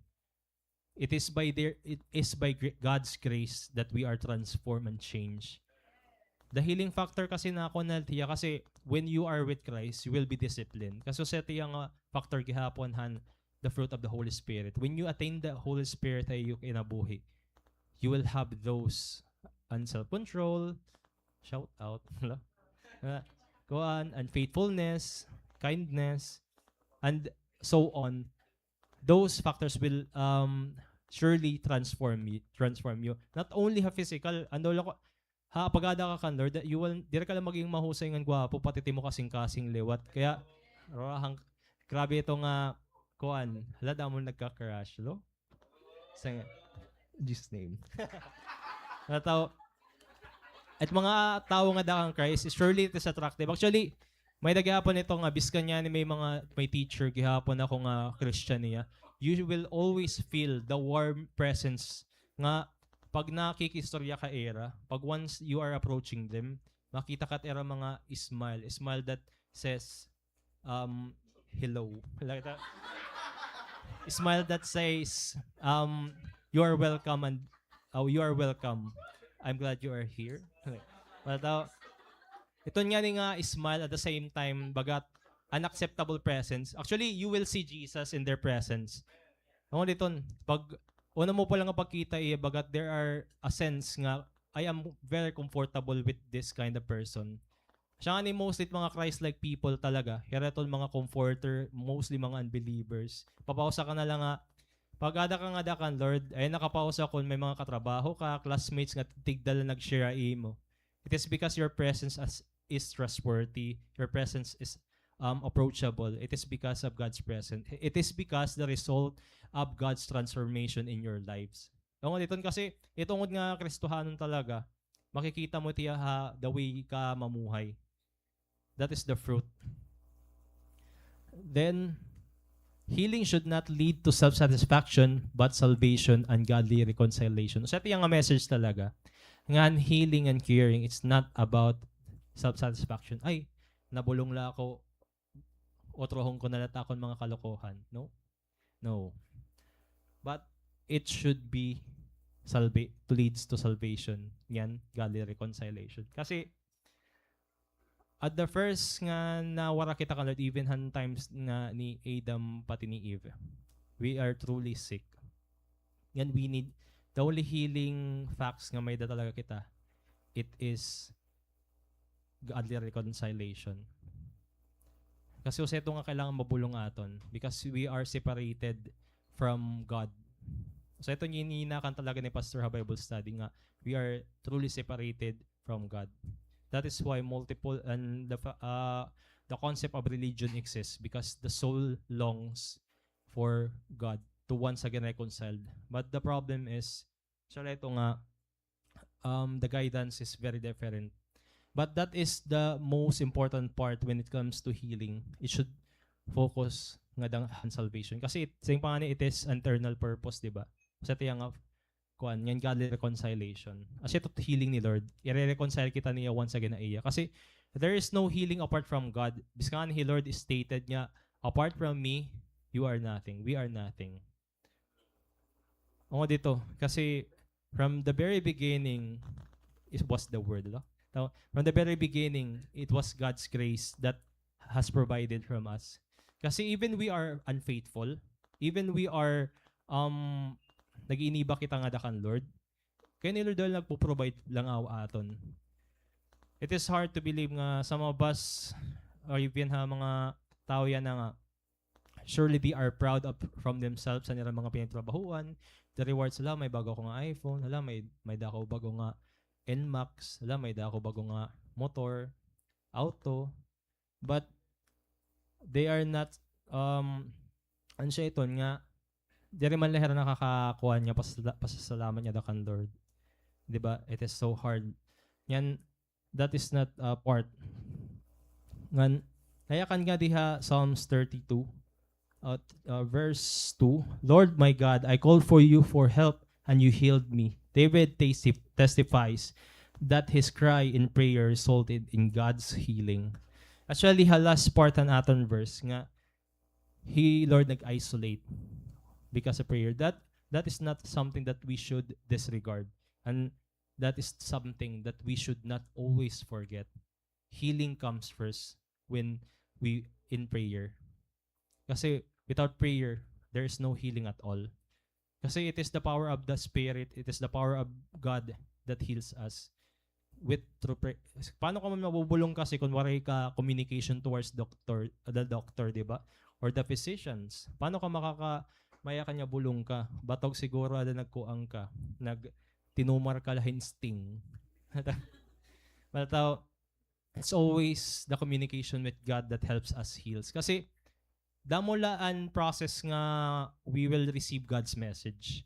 It is by their, it is by gr-, God's grace that we are transformed and changed. The healing factor kasi na ako na tiya kasi when you are with Christ, you will be disciplined. Kaso sa tiya nga factor gihapon han the fruit of the Holy Spirit. When you attain the Holy Spirit ha iyo kinabuhi, you will have those an self-control, shout out, hala? Ah, kuan, an faithfulness, kindness, and so on. Those factors will, um, surely transform you, transform you. Not only ha physical, ano lang ko, ha, pag-ada ka kan Lord, you will, diri ka lang maging mahusay ngan gwapo, pati it imo kasingkasing liwat. Kaya, rarahang, grabe ito nga, kuan, hala, damo nagka-crush, lo? Sa nga, Jesus' name. Mga tao, at mga tao nga dara kan Christ, surely it is attractive. Actually, may-ada gihapon ito nga, biskan ngani may mga, may teacher gihapon ako nga Christian niya, you will always feel the warm presence nga pag nakikistorya ka ira, pag once you are approaching them, makita ka it ira mga smile, smile that says, um, "Hello." Like that. Smile that says, um, "You are welcome and, oh, you are welcome. I'm glad you are here." Mga tao, iton ngani nga smile at the same time, bagat unacceptable presence. Actually, you will see Jesus in their presence. Ako diton, pag una mo pa lang nga pagkita iya, bagat there are a sense nga, "I am very comfortable with this kind of person." Siya ngani, mostly mga Christ-like people talaga. Hira iton mga comforter, mostly mga unbelievers. Papausa ka na lang nga, pag-ada ka nga dara kan Lord, ay nakapausa kon may mga katrabaho ka, classmates nga tigda la nag-share ha imo. It is because your presence as, is trustworthy. Your presence is, um, approachable. It is because of God's presence. It is because the result of God's transformation in your lives. Tungod iton kasi, itungod nga Kristohanon talaga, makikita mo tiya ha the way ka mamuhay. That is the fruit. Then, healing should not lead to self-satisfaction, but salvation and godly reconciliation. So, ito nga message talaga. Ngan healing and curing, it's not about self-satisfaction. "Ay, nabulong la ako, otrohon ko na la it akon mga kalokohan." No? No. But it should be salva-, leads to salvation. Yan, godly reconciliation. Kasi, at the first nga nawara kita kan Lord, even han times nga ni Adam pati ni Eve, we are truly sick. Yan, we need, the only healing facts nga may-ada talaga kita, it is godly reconciliation. Kasi usa ito nga kailangan mabulong aton because we are separated from God. Usa ito nga gininakan talaga ni Pastor ha Bible study nga we are truly separated from God. That is why multiple and the fa-, uh, the concept of religion exists because the soul longs for God to once again reconciled. But the problem is, siya la ito nga, um, the guidance is very different. But that is the most important part when it comes to healing. It should focus ngada han salvation. Kasi it, siring pa ngani, it is an eternal purpose, di ba? Sa tiya nga, kuan, ngan godly reconciliation. Asya ito healing ni Lord. Ire-reconcile kita niya once again ha iya. Kasi there is no healing apart from God. Biskan hi Lord stated nga, "Apart from me, you are nothing. We are nothing." Ako dito, kasi from the very beginning, it was the Word, no? Now, from the very beginning, it was God's grace that has provided from us. Kasi even we are unfaithful, even we are, um, nag-iiniba kita ngada kan Lord, kay ni Lord dahil nagpo-provide la ngaw aton. It is hard to believe nga some of us, or even ha mga tawo yana nga, surely they are proud of, from themselves, han ira mga pinagtrabahoan. The rewards, "Hala, may bago ako nga iPhone. Hala, may, may-ada ako bago nga Nmax. Hala, may-ada ako bago nga motor, auto." But they are not, um, ano siya iton nga, diri man la hira nakakakuan nga pasala-, pasasalamat ngada kan Lord. Di ba? It is so hard. Yan, that is not, uh, part. Ngan, nayakan nga diha Psalms thirty-two, uh, uh, verse two, "Lord my God, I called for you for help, and you healed me." David testi-, testifies that his cry in prayer resulted in God's healing. Actually, ha last part han aton verse nga, hi Lord nag-isolate because of prayer. That, that is not something that we should disregard. And that is something that we should not always forget. Healing comes first when we in prayer. Kasi without prayer, there is no healing at all. Kasi it is the power of the Spirit, it is the power of God that heals us with through prayer. Paano ka man mabubulong kasi kung waray ka communication towards doctor, the doctor, di ba? Or the physicians. Paano ka makaka-, mayakan nga bulong ka? Batok siguro ada nagkuan ka, nag-, tinumar ka la hin sting. Mga tao, it's always the communication with God that helps us heals. Kasi, damo la an process nga we will receive God's message.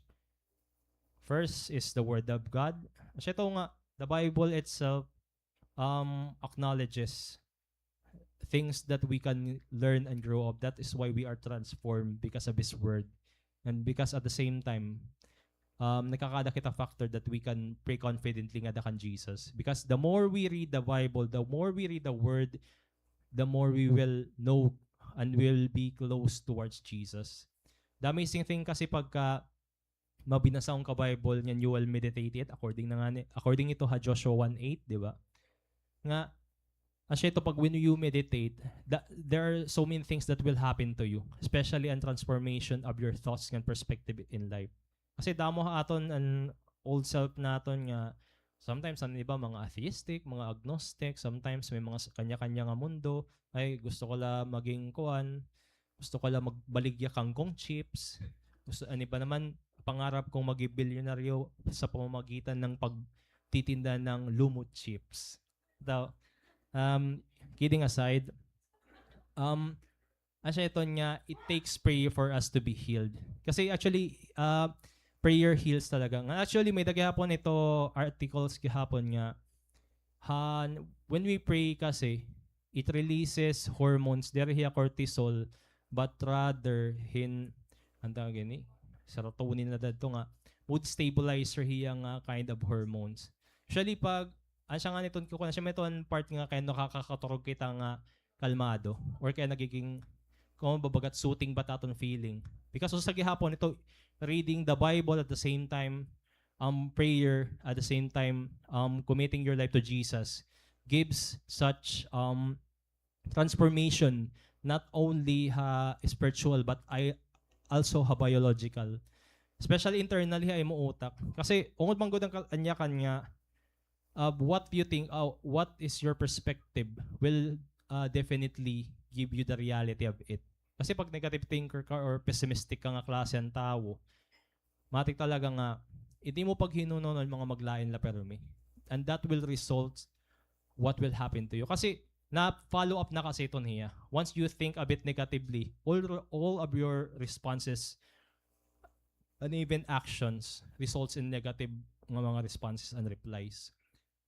First is the Word of God. Asya ito nga, the Bible itself, um, acknowledges things that we can learn and grow up. That is why we are transformed, because of His Word. And because at the same time, um, nakakada kita factor that we can pray confidently ngada kan Jesus. Because the more we read the Bible, the more we read the Word, the more we will know and will be close towards Jesus. The amazing thing kasi pagka mabinasa ka Bible, ngan you will meditate it, according na nga ni, according ito ha Joshua one eight, di ba? Nga, asya ito, pag when you meditate, the, there are so many things that will happen to you, especially an transformation of your thoughts ngan perspective in life. Kasi damo ha aton an old self naton nga, sometimes an iba mga atheistic, mga agnostic, sometimes may mga s-, kanya-kanya nga mundo, ay gusto ko la maging kuan, gusto ko la magbaligya kangkong chips. Gusto, an iba naman, pangarap kong maging bilyonaryo sa pamamagitan ng pagtitinda ng lumot chips. Though, um, kidding aside, um, asya iton nga, it takes prayer for us to be healed. Kasi actually, uh, prayer heals talaga. Nga actually, may-ada gihapon ito articles gihapon nga, ha, when we pray kasi, it releases hormones, diri hiya cortisol, but rather hin, ano tawag ini? Serotonin na dadto nga, mood stabilizer hiya nga kind of hormones. Usually pag, asya nga niton ko, asya may ton part nga kay nakakakaturog kita nga kalmado, or kaya nagiging, kung mababagat, soothing ba it aton feeling. Because sa gihapon, ito, reading the Bible at the same time, um, prayer, at the same time, um, committing your life to Jesus, gives such, um, transformation, not only ha spiritual, but I, also ha biological. Especially internally ha imo utak. Kasi, ungod man gud an kal-, an yakan nga, uh, what do you think, uh, what is your perspective will, uh, definitely give you the reality of it. Kasi pag negative thinker ka or pessimistic ka nga klase an tawo, matik talaga nga, it imo paghinunahon mga maglain la pirmi. And that will result what will happen to you. Kasi, na-follow up na kasi iton hiya. Once you think a bit negatively, all, all of your responses and even actions results in negative nga mga responses and replies.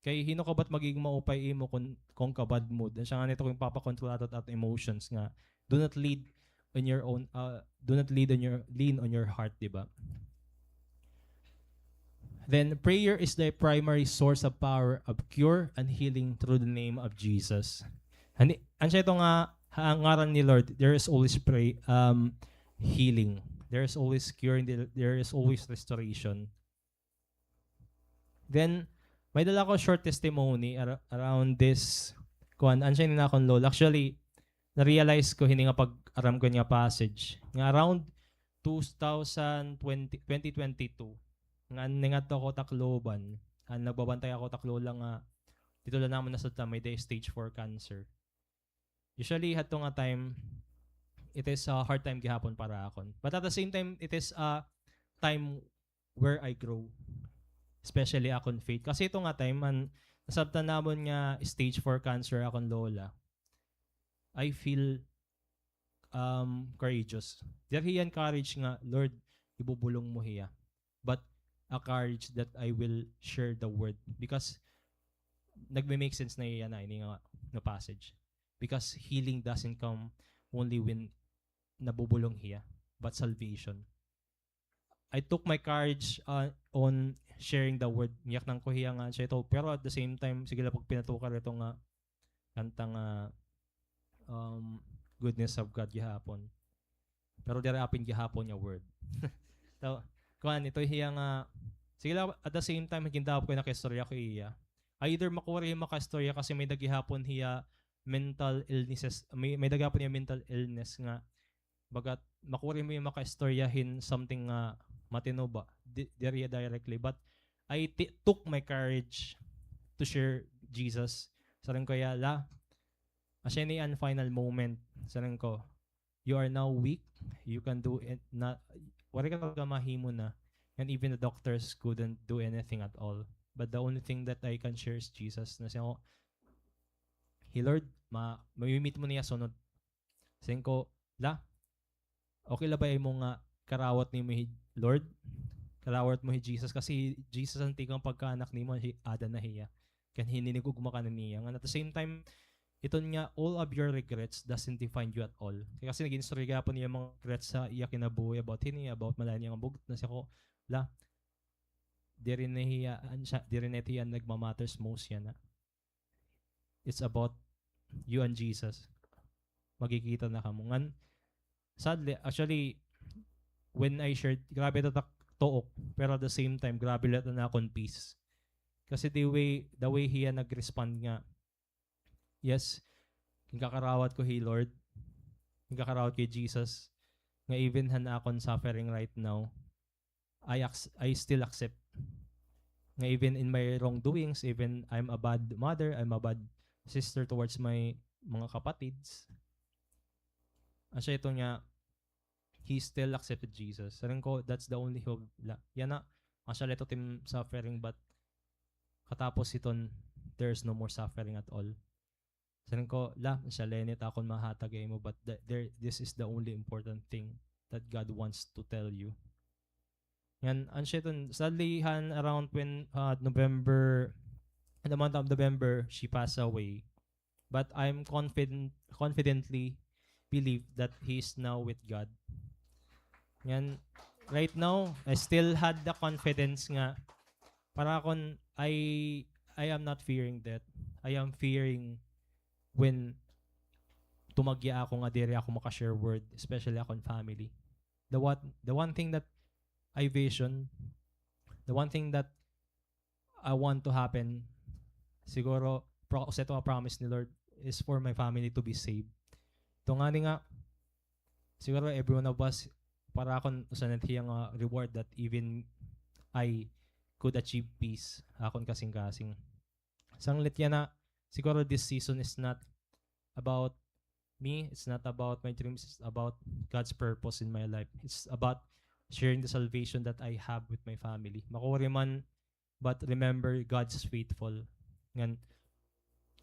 Kay hin-o ka ba it magiging maupay imo kon, kon ka bad mood? Asya nga nito kon papakontrol aton, aton emotions nga, do not lead on your own, uh, do not lead on your, lean on your heart, di ba? Then, prayer is the primary source of power of cure and healing through the name of Jesus. Ani, asya ito nga, ha ngaran ni Lord, there is always pray, um, healing. There is always cure, and there, there is always restoration. Then, may-ada la ako short testimony ar-, around this, kuan, asya ini an akon lola. Actually, na-realize ko hini nga pag-aram ko nga passage. Nga around two thousand twenty, twenty twenty-two, nga ningadto ako Tacloban, an nagbabantay ako Tacloban nga, didto la namon nasabtan may-ada stage four cancer. Usually, hadto nga time, it is a hard time gihapon para akon. But at the same time, it is a time where I grow. Especially akon faith. Kasi ito nga time, an nasabtan namon nga stage four cancer akon lola, I feel, um, courageous. Diri hiya an courage nga, "Lord, ibubulong mo hiya." But a courage that I will share the word. Because nagme-make sense na hiya na ini nga, nga passage. Because healing doesn't come only when nabubulong hiya, but salvation. I took my courage, uh, on sharing the word. Niyaknan ko hiya nga asya ito. Pero at the same time, sige la pagpinatukar ito nga kanta nga, um, goodness of God gihapon. Pero diri apin gihapon nga word. So, kuan, ito hiya nga, sige la, at the same time, gindawat ko, nakaistorya ko iya. Either makuri hiya makaistorya kasi may-ada gihapon hiya mental illnesses, may, may-ada gihapon hiya mental illness nga, bagat makuri hiya makaistorya hin something nga matino ba, di, diri directly, but I ti-, took my courage to share Jesus. Siring ko hiya, "La, asya ini an final moment." Siring ko, "You are now weak. You can do it na, waray ka talaga mahimo na. And even the doctors couldn't do anything at all. But the only thing that I can share is Jesus." Na siya, "Hi Lord, ma-, mamimit mo niya sunod." Siring ko, "La, okay la ba imo nga karawat nimo hi Lord?" Karawat mo hi Jesus kasi Jesus an tikang pagkaanak nimo, hi-, ada na hiya. Kan hininigugma ka na niya. Ngan at the same time, iton nga, all of your regrets doesn't define you at all. Kay kasi nag-istorya gihapon niya mga regrets sa iya kinabuhi about hini, about malain niya nga bugto na siya ko, la, diri na hiya, an siya, diri na hiya nagmamatters most yana. It's about you and Jesus. Magkikita na kamo. Ngan, sadly, actually, when I shared, grabe ta tak-, tuok, pero at the same time, grabe la it an akon peace. Kasi the way, the way hiya nag-respond nga, yes, ginkakarawat ko hi Lord, ginkakarawat ko hi Jesus, nga even han akon suffering right now, I ac-, I still accept. Nga even in my wrongdoings, even I'm a bad mother, I'm a bad sister towards my mga kapatids. Asya ito nga, he still accepted Jesus. Sabi ko, that's the only hope. La, yana, asya la ito tim suffering, but katapos iton, there's no more suffering at all. Sabi ko, la, siya la ini it akon mahatag ha imo, but the, there, this is the only important thing that God wants to tell you. Ngan, an siya iton, sadly, han around when, uh, November, in the month of November, she passed away. But I'm confident, confidently believe that he is now with God. Ngan, right now, I still had the confidence nga, para akon, I, I am not fearing death. I am fearing when tumagya ako nga diri ako maka-share word, especially akon family. The what, the one thing that I vision, the one thing that I want to happen, siguro, pro-, usa ito nga promise ni Lord is for my family to be saved. Ito ngani nga, siguro every one of us, para akon usa na hiya nga reward that even I could achieve peace, akon kasingkasing. Sanglit yana, siguro this season is not about me, it's not about my dreams, it's about God's purpose in my life. It's about sharing the salvation that I have with my family. Makuri man, but remember, God's faithful. Ngan,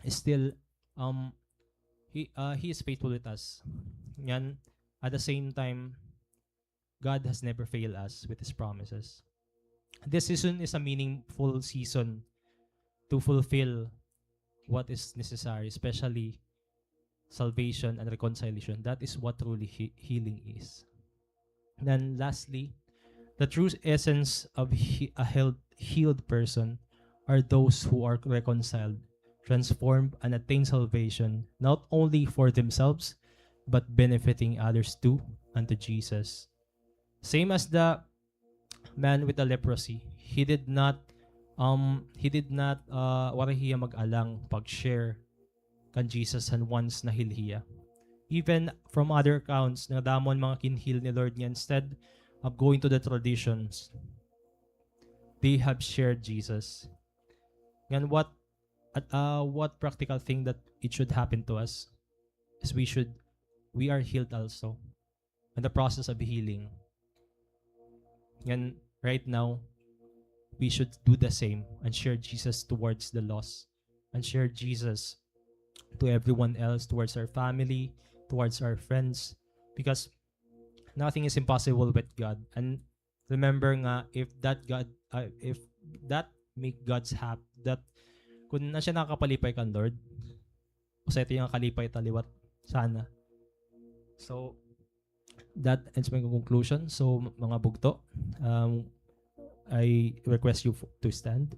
still, um, he, uh, he is faithful with us. Ngan, at the same time, God has never failed us with His promises. This season is a meaningful season to fulfill what is necessary, especially salvation and reconciliation. That is what truly he-, healing is. Then lastly, the true essence of he-, a healed, healed person are those who are reconciled, transformed, and attain salvation, not only for themselves, but benefiting others too, unto Jesus. Same as the man with the leprosy, he did not, um, he did not, uh, waray hiya mag-alang pag-share kan Jesus han once na-heal hiya. Even from other accounts, nadamo an mga kin-heal ni Lord nga instead of going to the traditions, they have shared Jesus. Ngan what, at, uh, what practical thing that it should happen to us is we should, we are healed also in the process of healing. And right now, we should do the same and share Jesus towards the lost, and share Jesus to everyone else, towards our family, towards our friends, because nothing is impossible with God. And remember nga, if that God, uh, if that make God's hap-, that, kun na siya nakapalipay kan Lord, usa ito nga kalipay ta liwat sana. So, that ends my conclusion. So, m-, mga bugto, um, I request you f-, to stand.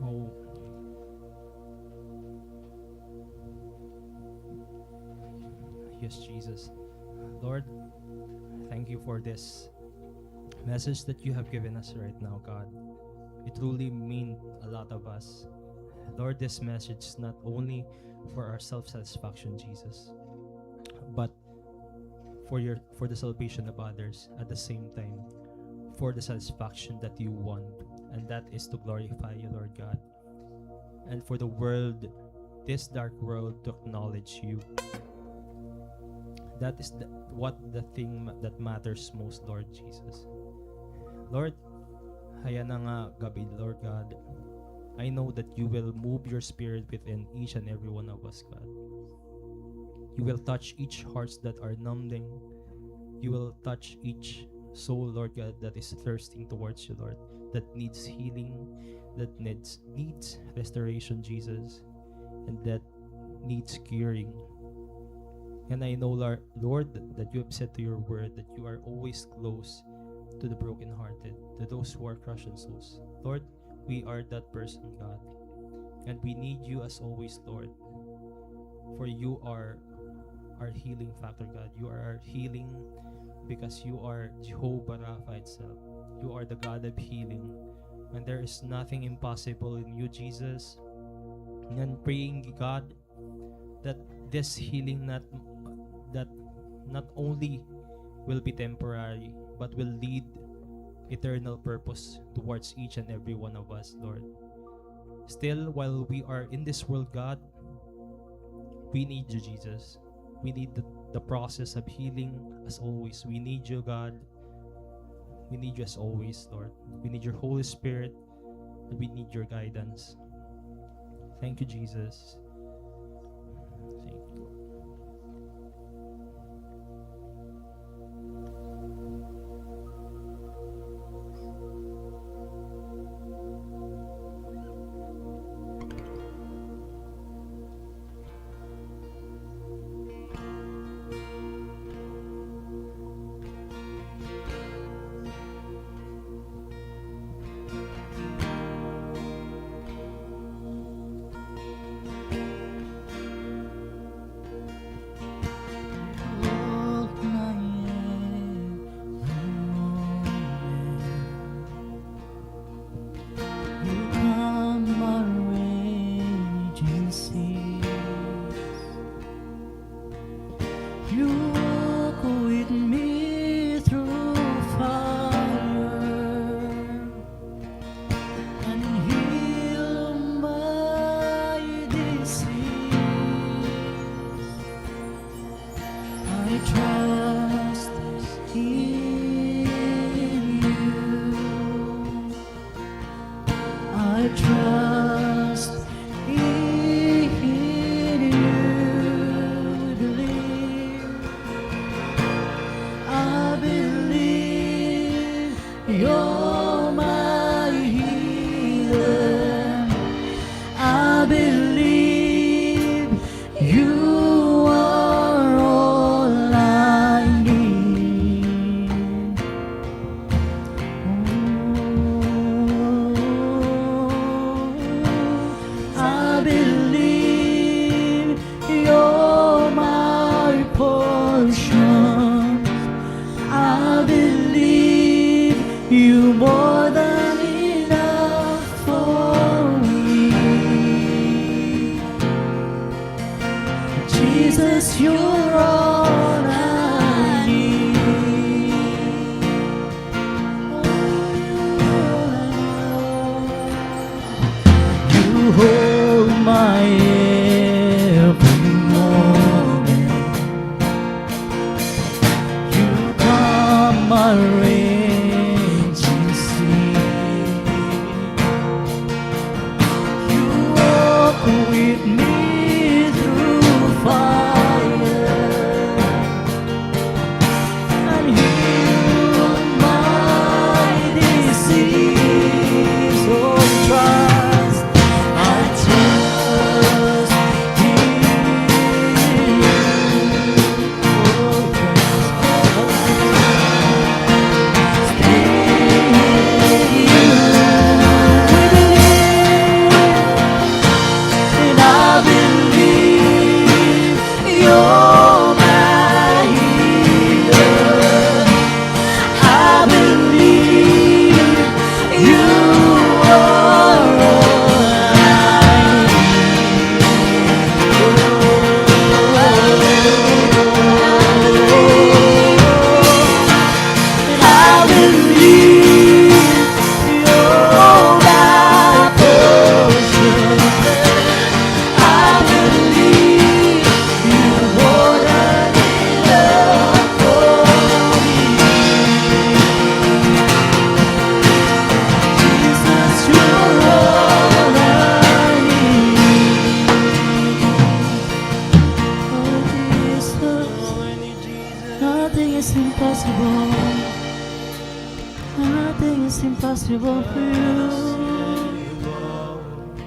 Oh. Yes, Jesus. Lord, thank you for this message that you have given us right now, God. It truly means a lot of us. Lord, this message is not only for our self-satisfaction, Jesus, but for your, for the salvation of others, at the same time, for the satisfaction that you want, and that is to glorify you, Lord God. And for the world this dark world to acknowledge you. That is the, what the thing ma-, that matters most, Lord Jesus. Lord, haya na nga gab-i, Lord God, I know that you will move your spirit within each and every one of us, God. You will touch each hearts that are numbing. You will touch each soul, Lord God, that is thirsting towards you, Lord, that needs healing, that needs, needs restoration, Jesus, and that needs curing. And I know, Lor-, Lord, that you have said to your word that you are always close to the brokenhearted, to those who are crushed in souls. Lord, we are that person, God. And we need you as always, Lord. For you are our healing factor, God. You are our healing because you are Jehovah Rapha itself. You are the God of healing. And there is nothing impossible in you, Jesus. And I'm praying, God, that this healing not, that not only will be temporary, but will lead eternal purpose towards each and every one of us, Lord. Still, while we are in this world, God, we need you, Jesus. We need the, the process of healing as always. We need you, God. We need you as always, Lord. We need your Holy Spirit, and we need your guidance. Thank you, Jesus. Thank you, Lord. You calm my raging seas. You walk with me through fire and heal my disease. I trust in you. I trust in you. Believe. I believe you're my healer. I believe you are all I need. Oh, I believe you're my portion. I believe you more than enough for me. Jesus, you're all I need. You hold my every moment. You calm my raging sea. You walk with me through fire and heal my disease. Oh, trust, I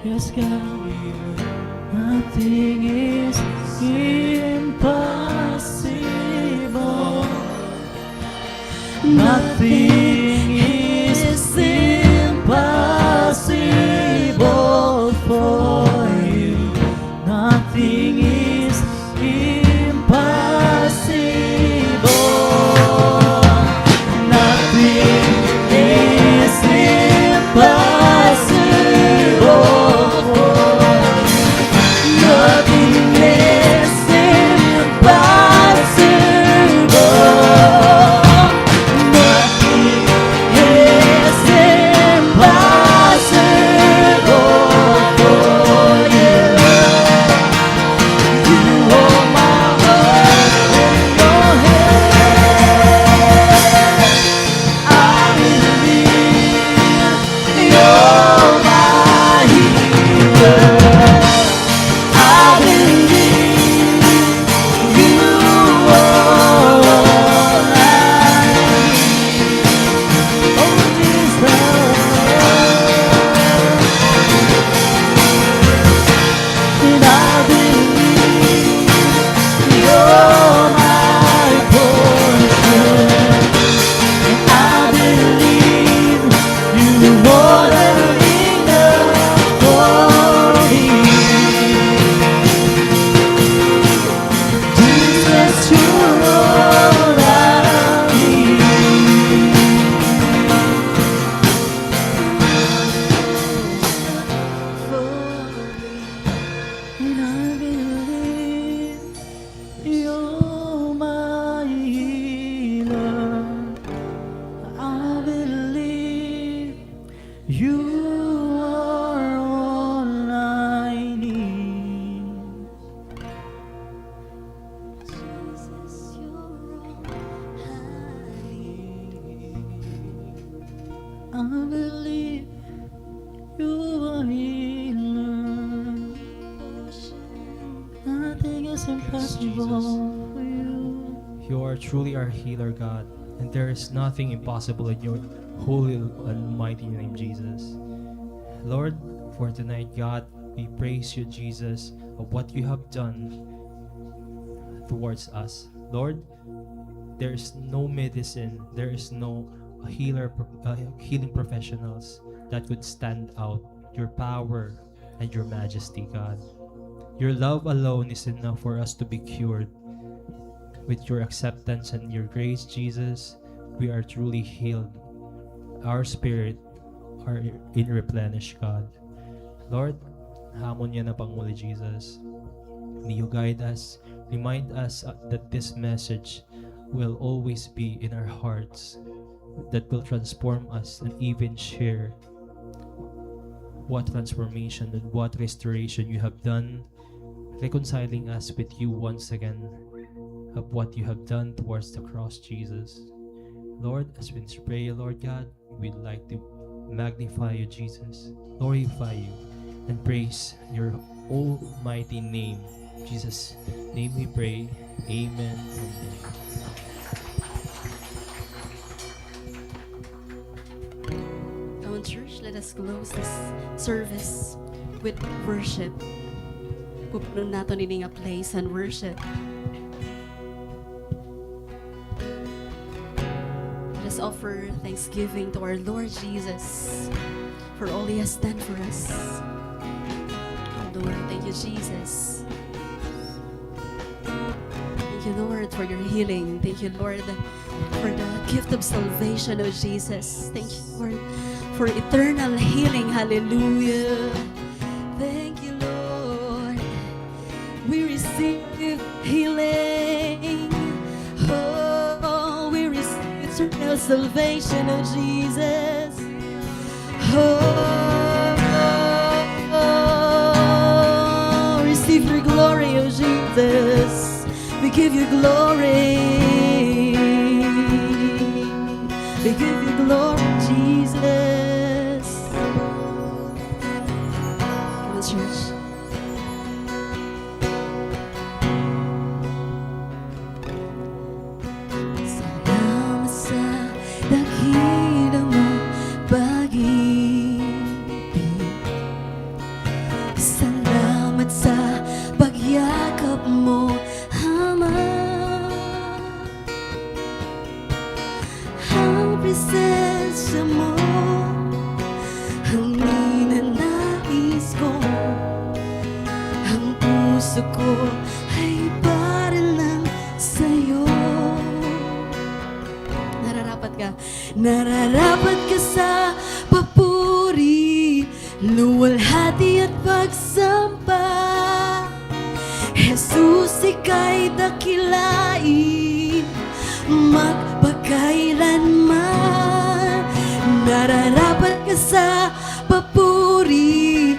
Yes, God. Nothing is impossible. Nothing is impossible for you. Nothing is impossible. Nothing is impossible. Nothing is impossible. Nothing is impossible for you. You hold my heart in your hand. I believe you're my healer. I believe you are all I need. Oh, Jesus. And I believe you're my portion. And I believe you more than enough for me. Jesus, you're all I need. And I believe you're my healer. I believe you are all I need. Jesus, you're all I need. I believe you are healer. Nothing is impossible for you. You are truly our healer, God, and there is nothing impossible in your holy and mighty name, Jesus. Lord, for tonight, God, we praise you, Jesus, of what you have done towards us. Lord, there is no medicine, there is no healer, uh, healing professionals that could stand out your power and your majesty, God. Your love alone is enough for us to be cured. With your acceptance and your grace, Jesus, we are truly healed. Our spirit are in replenished, God. Lord, ha amon yana panguli, Jesus. May you guide us, remind us, uh, that this message will always be in our hearts, that will transform us and even share what transformation and what restoration you have done, reconciling us with you once again of what you have done towards the cross, Jesus. Lord, as we pray, Lord God, we'd like to magnify you, Jesus, glorify you, and praise your almighty name. In Jesus' name we pray. Amen. Amen. Come on, church, let us close this service with worship. Pupunon naton ini nga place and worship. Let us offer thanksgiving to our Lord Jesus for all He has done for us. Lord, thank you, Jesus. Thank you, Lord, for your healing. Thank you, Lord, for the gift of salvation, O Jesus. Thank you, Lord, for eternal healing. Hallelujah. Thank you, Lord. We receive healing. Oh, we receive eternal salvation, O Jesus. Oh, receive your glory, O Jesus. We give you glory. We give you glory, Jesus. Come on, church. Salamat sa dakila mo pag Luwalhati at pagsamba, Jesus, ika'y dakilain, magpakailanman. Nararapat ka sa papuri,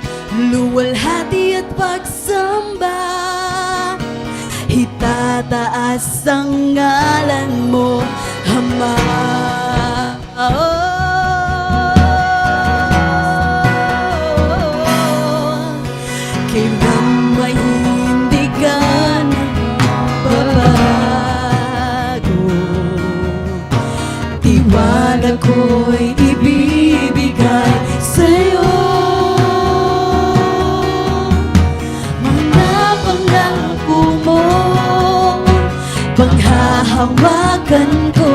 luwalhati at pagsamba. Itataas ang ngalan mo, Ama. Oh, kailan man hindi ka nagbabago. Tiwala ko'y ibibigay sa'yo. Mga pangako mo, panghahawakan ko.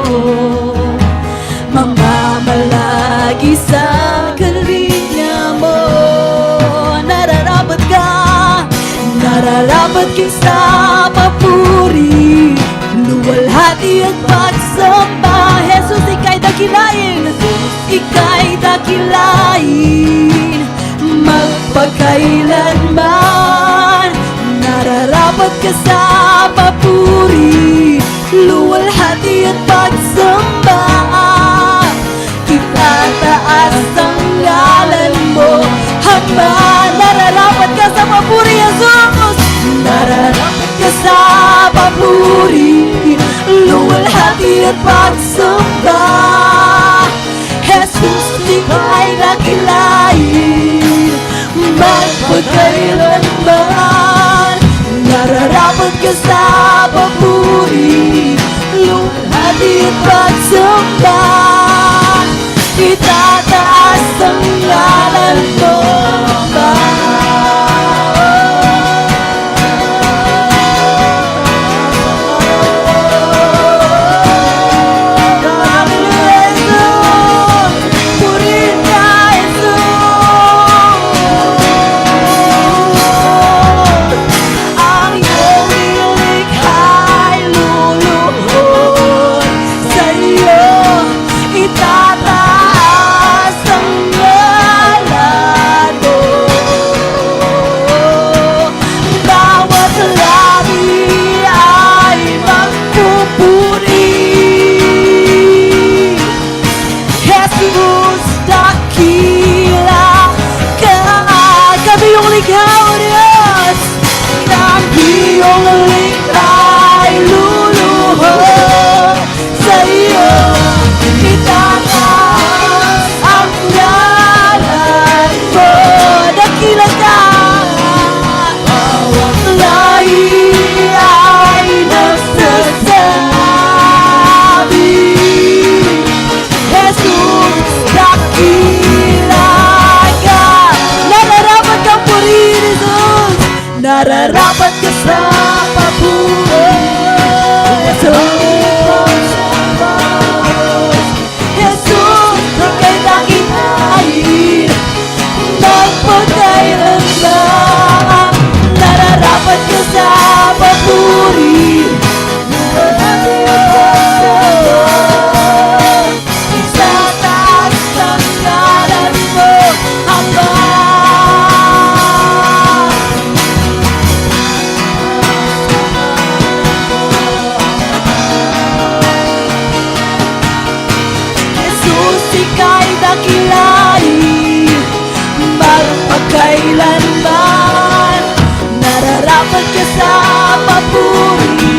Mamamalagi sa kalinga mo. Nararapat ka, nararapat ka sa papuri, luwalhati at pagsamba. Jesus, ika'y dakilain, ika'y dakilain, magpakailanman. Nararapat ka sa papuri, luwalhati at pagsamba. Itataas ang ngalan mo, Ama. Nararapat ka sa papuri, Jesus. Nararapat ka sa papuri, luwalhati at pagsamba. Jesus, ika'y dakilain, magpakailanman. Nararapat ka sa papuri, luwalhati at pagsamba. Itataas ang ngalan mo, Ama. Hallelujah, Jesus. Purihin ka, Jesus. Ang iyong nilikha't luluhod sa'yo, itataas ang ngalan mo. Bawat labi ay magpupuri. Jesus, dakila ka. Kami iyong likha, O Diyos. Kami iyong likha ay luluhod sa'yo. Itataas ang ngalan mo. Dakila ka. Bawat lahi ay nagsasabi, Jesus, dakila ka. Nararapat kang purihin, Jesus. Nararapat ka sa papuri. Jesus, ika'y dakilain, magpakailanman. Nararapat ka sa papuri. Itataas ang ngalan mo, Ama. Jesus, ika'y dakilain, magpakailanman. Nararapat ka sa papuri,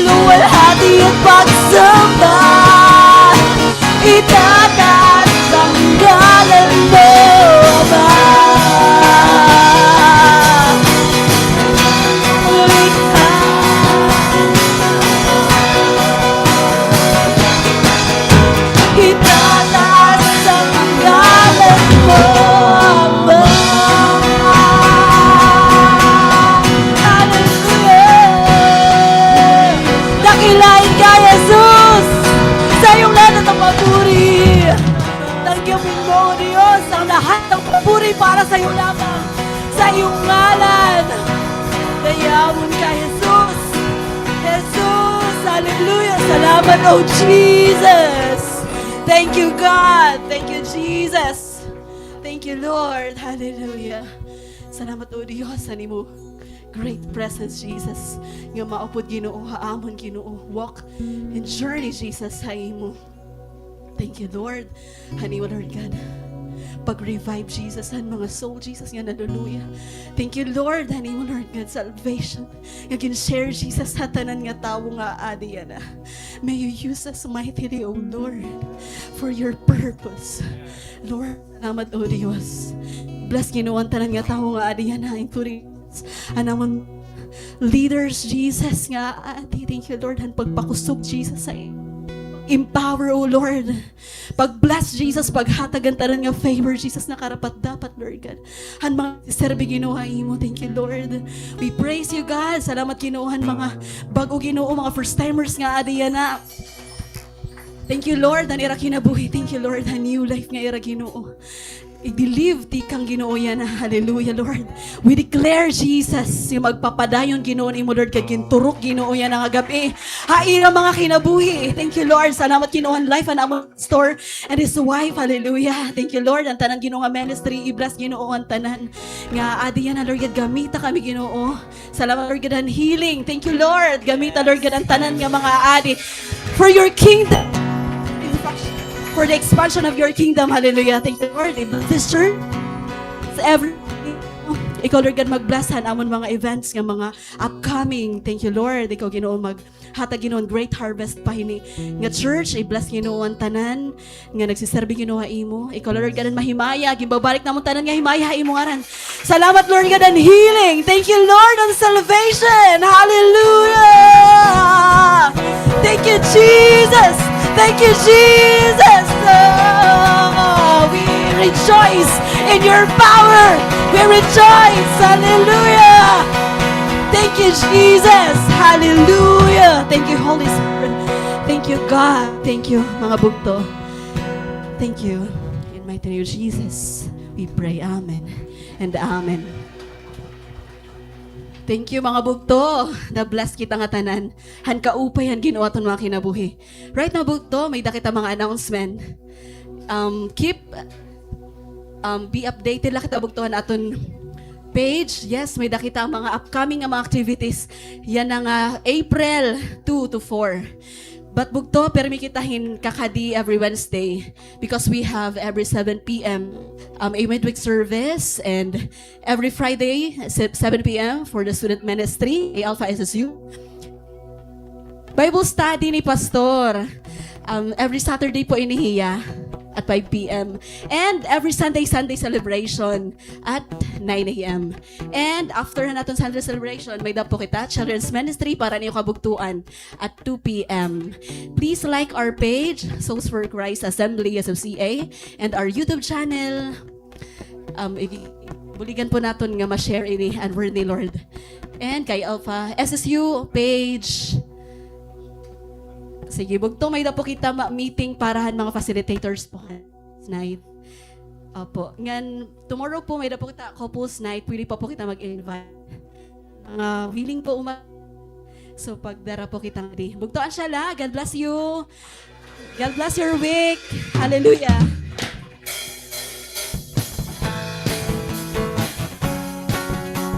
luwalhati at pagsamba. Itataas ang ngalan mo, Ama. Itataas ang ngalan mo, Ama. Hallelujah! Dakilain ka, Jesus! Sa iyo lahat ng papuri. Tanggapin mo, O Diyos, ang lahat ng papuri para sa iyo lamang. Sa iyong ngalan. Dayawan ka, Jesus. Jesus, hallelujah. Salamat, O Jesus. Thank you, God. Thank you, Jesus. Thank Thank you, Lord. Hallelujah. Salamat, O Dios, han imo great presence, Jesus. Nga maupod, Ginoo, ha amon, Ginoo. Walk and journey, Jesus, ha imo. Thank you, Lord. Han imo, Lord God. Pag-revive, Jesus, han mga soul, Jesus, nga naluluya. Thank you, Lord, han imo, Lord God, salvation. Nga gin-share, Jesus, ha tanan nga tawo nga aadi yana. May you use us mightily, O Lord, for your purpose. Lord, salamat, O Dios. Bless, Ginoo, an tanan nga tawo nga aadi yana, including an amon leaders, Jesus, nga aadi. Thank you, Lord, han pagpakusog, Jesus, ha empower, O Lord. Pag-bless, Jesus, paghatag han tanan nga favor, Jesus, na karapat-dapat, Lord God. Han mga serbi, Ginoo, ha imo. Thank you, Lord. We praise you, God. Salamat, Ginoo, han mga bag-o, Ginoo, mga first-timers nga aadi yana. Thank you, Lord, han ira kinabuhi. Thank you, Lord, han new life nga ira, Ginoo. I-believe tikang, Ginoo, yana. Hallelujah, Lord. We declare, Jesus, nga magpapadayon, Ginoo, nimo, Lord, kay ginturok, Ginoo, yana nga gab-i. Ha ira mga kinabuhi. Thank you, Lord. Salamat, Ginoo, han life han amon pastor and his wife. Hallelujah. Thank you, Lord. An tanan, Ginoo, nga ministry, i-bless, Ginoo, an tanan. Nga aadi yana, Lord God, gamita kami, Ginoo. Salamat, Lord God, han healing. Thank you, Lord. Gamita, Lord God, an tanan nga mga aadi for your kingdom. For the expansion of your kingdom. Hallelujah. Thank you, Lord. I-bless this church. Sa every, ikaw, Lord God, mag-bless han amon mga events nga mga upcoming. Thank you, Lord. Ikaw, Ginoo, maghatag, Ginoo, great harvest pa hini nga church. I-bless, Ginoo, an tanan nga nagsiserbi, Ginoo, ha imo. Ikaw, Lord God, an mahimaya. Ginbabalik namon tanan nga himaya ha imo ngaran. Salamat, Lord God, an healing. Thank you, Lord, an salvation. Hallelujah. Thank you, Jesus. Thank you, Jesus. Oh, we rejoice in your power. We rejoice. Hallelujah. Thank you, Jesus. Hallelujah. Thank you, Holy Spirit. Thank you, God. Thank you, mga bugto. Thank you. In mighty name of Jesus, we pray. Amen and amen. Thank you, mga bugto. Na-bless kita nga tanan han kaupay han Ginoo ha aton mga kinabuhi. Right now, bugto, may-ada kita mga announcement. Um, keep, um, be updated la kita, bugto, han aton page. Yes, may-ada kita mga upcoming nga mga activities. Yana nga April two to four. But, bugto, pirmi kita hin kakadi every Wednesday because we have every seven p.m., um, a midweek service, and every Friday, se-, seven p.m. for the student ministry, A Alpha S S U. Bible study ni Pastor. Um, every Saturday po ini hiya at five p.m. And every Sunday, Sunday celebration at nine a.m. And after han aton Sunday celebration, may-ada po kita children's ministry para niyo kabugtuan at two p.m. Please like our page, Souls for Christ Assembly, S F C A, and our YouTube channel. Um, i-, buligan po naton nga ma-share ini an word ni Lord. And kay Alpha S S U page. Sige, bugto, may-ada po kita ma-, meeting para han mga facilitators po. Night. Opo. Ngan, tomorrow po, may-ada po kita couples night. Pwede pa po kita mag-invite. Mga willing po uma-, so, pagdara po kita ngadi. Bugto, an siya la. God bless you. God bless your week. Hallelujah.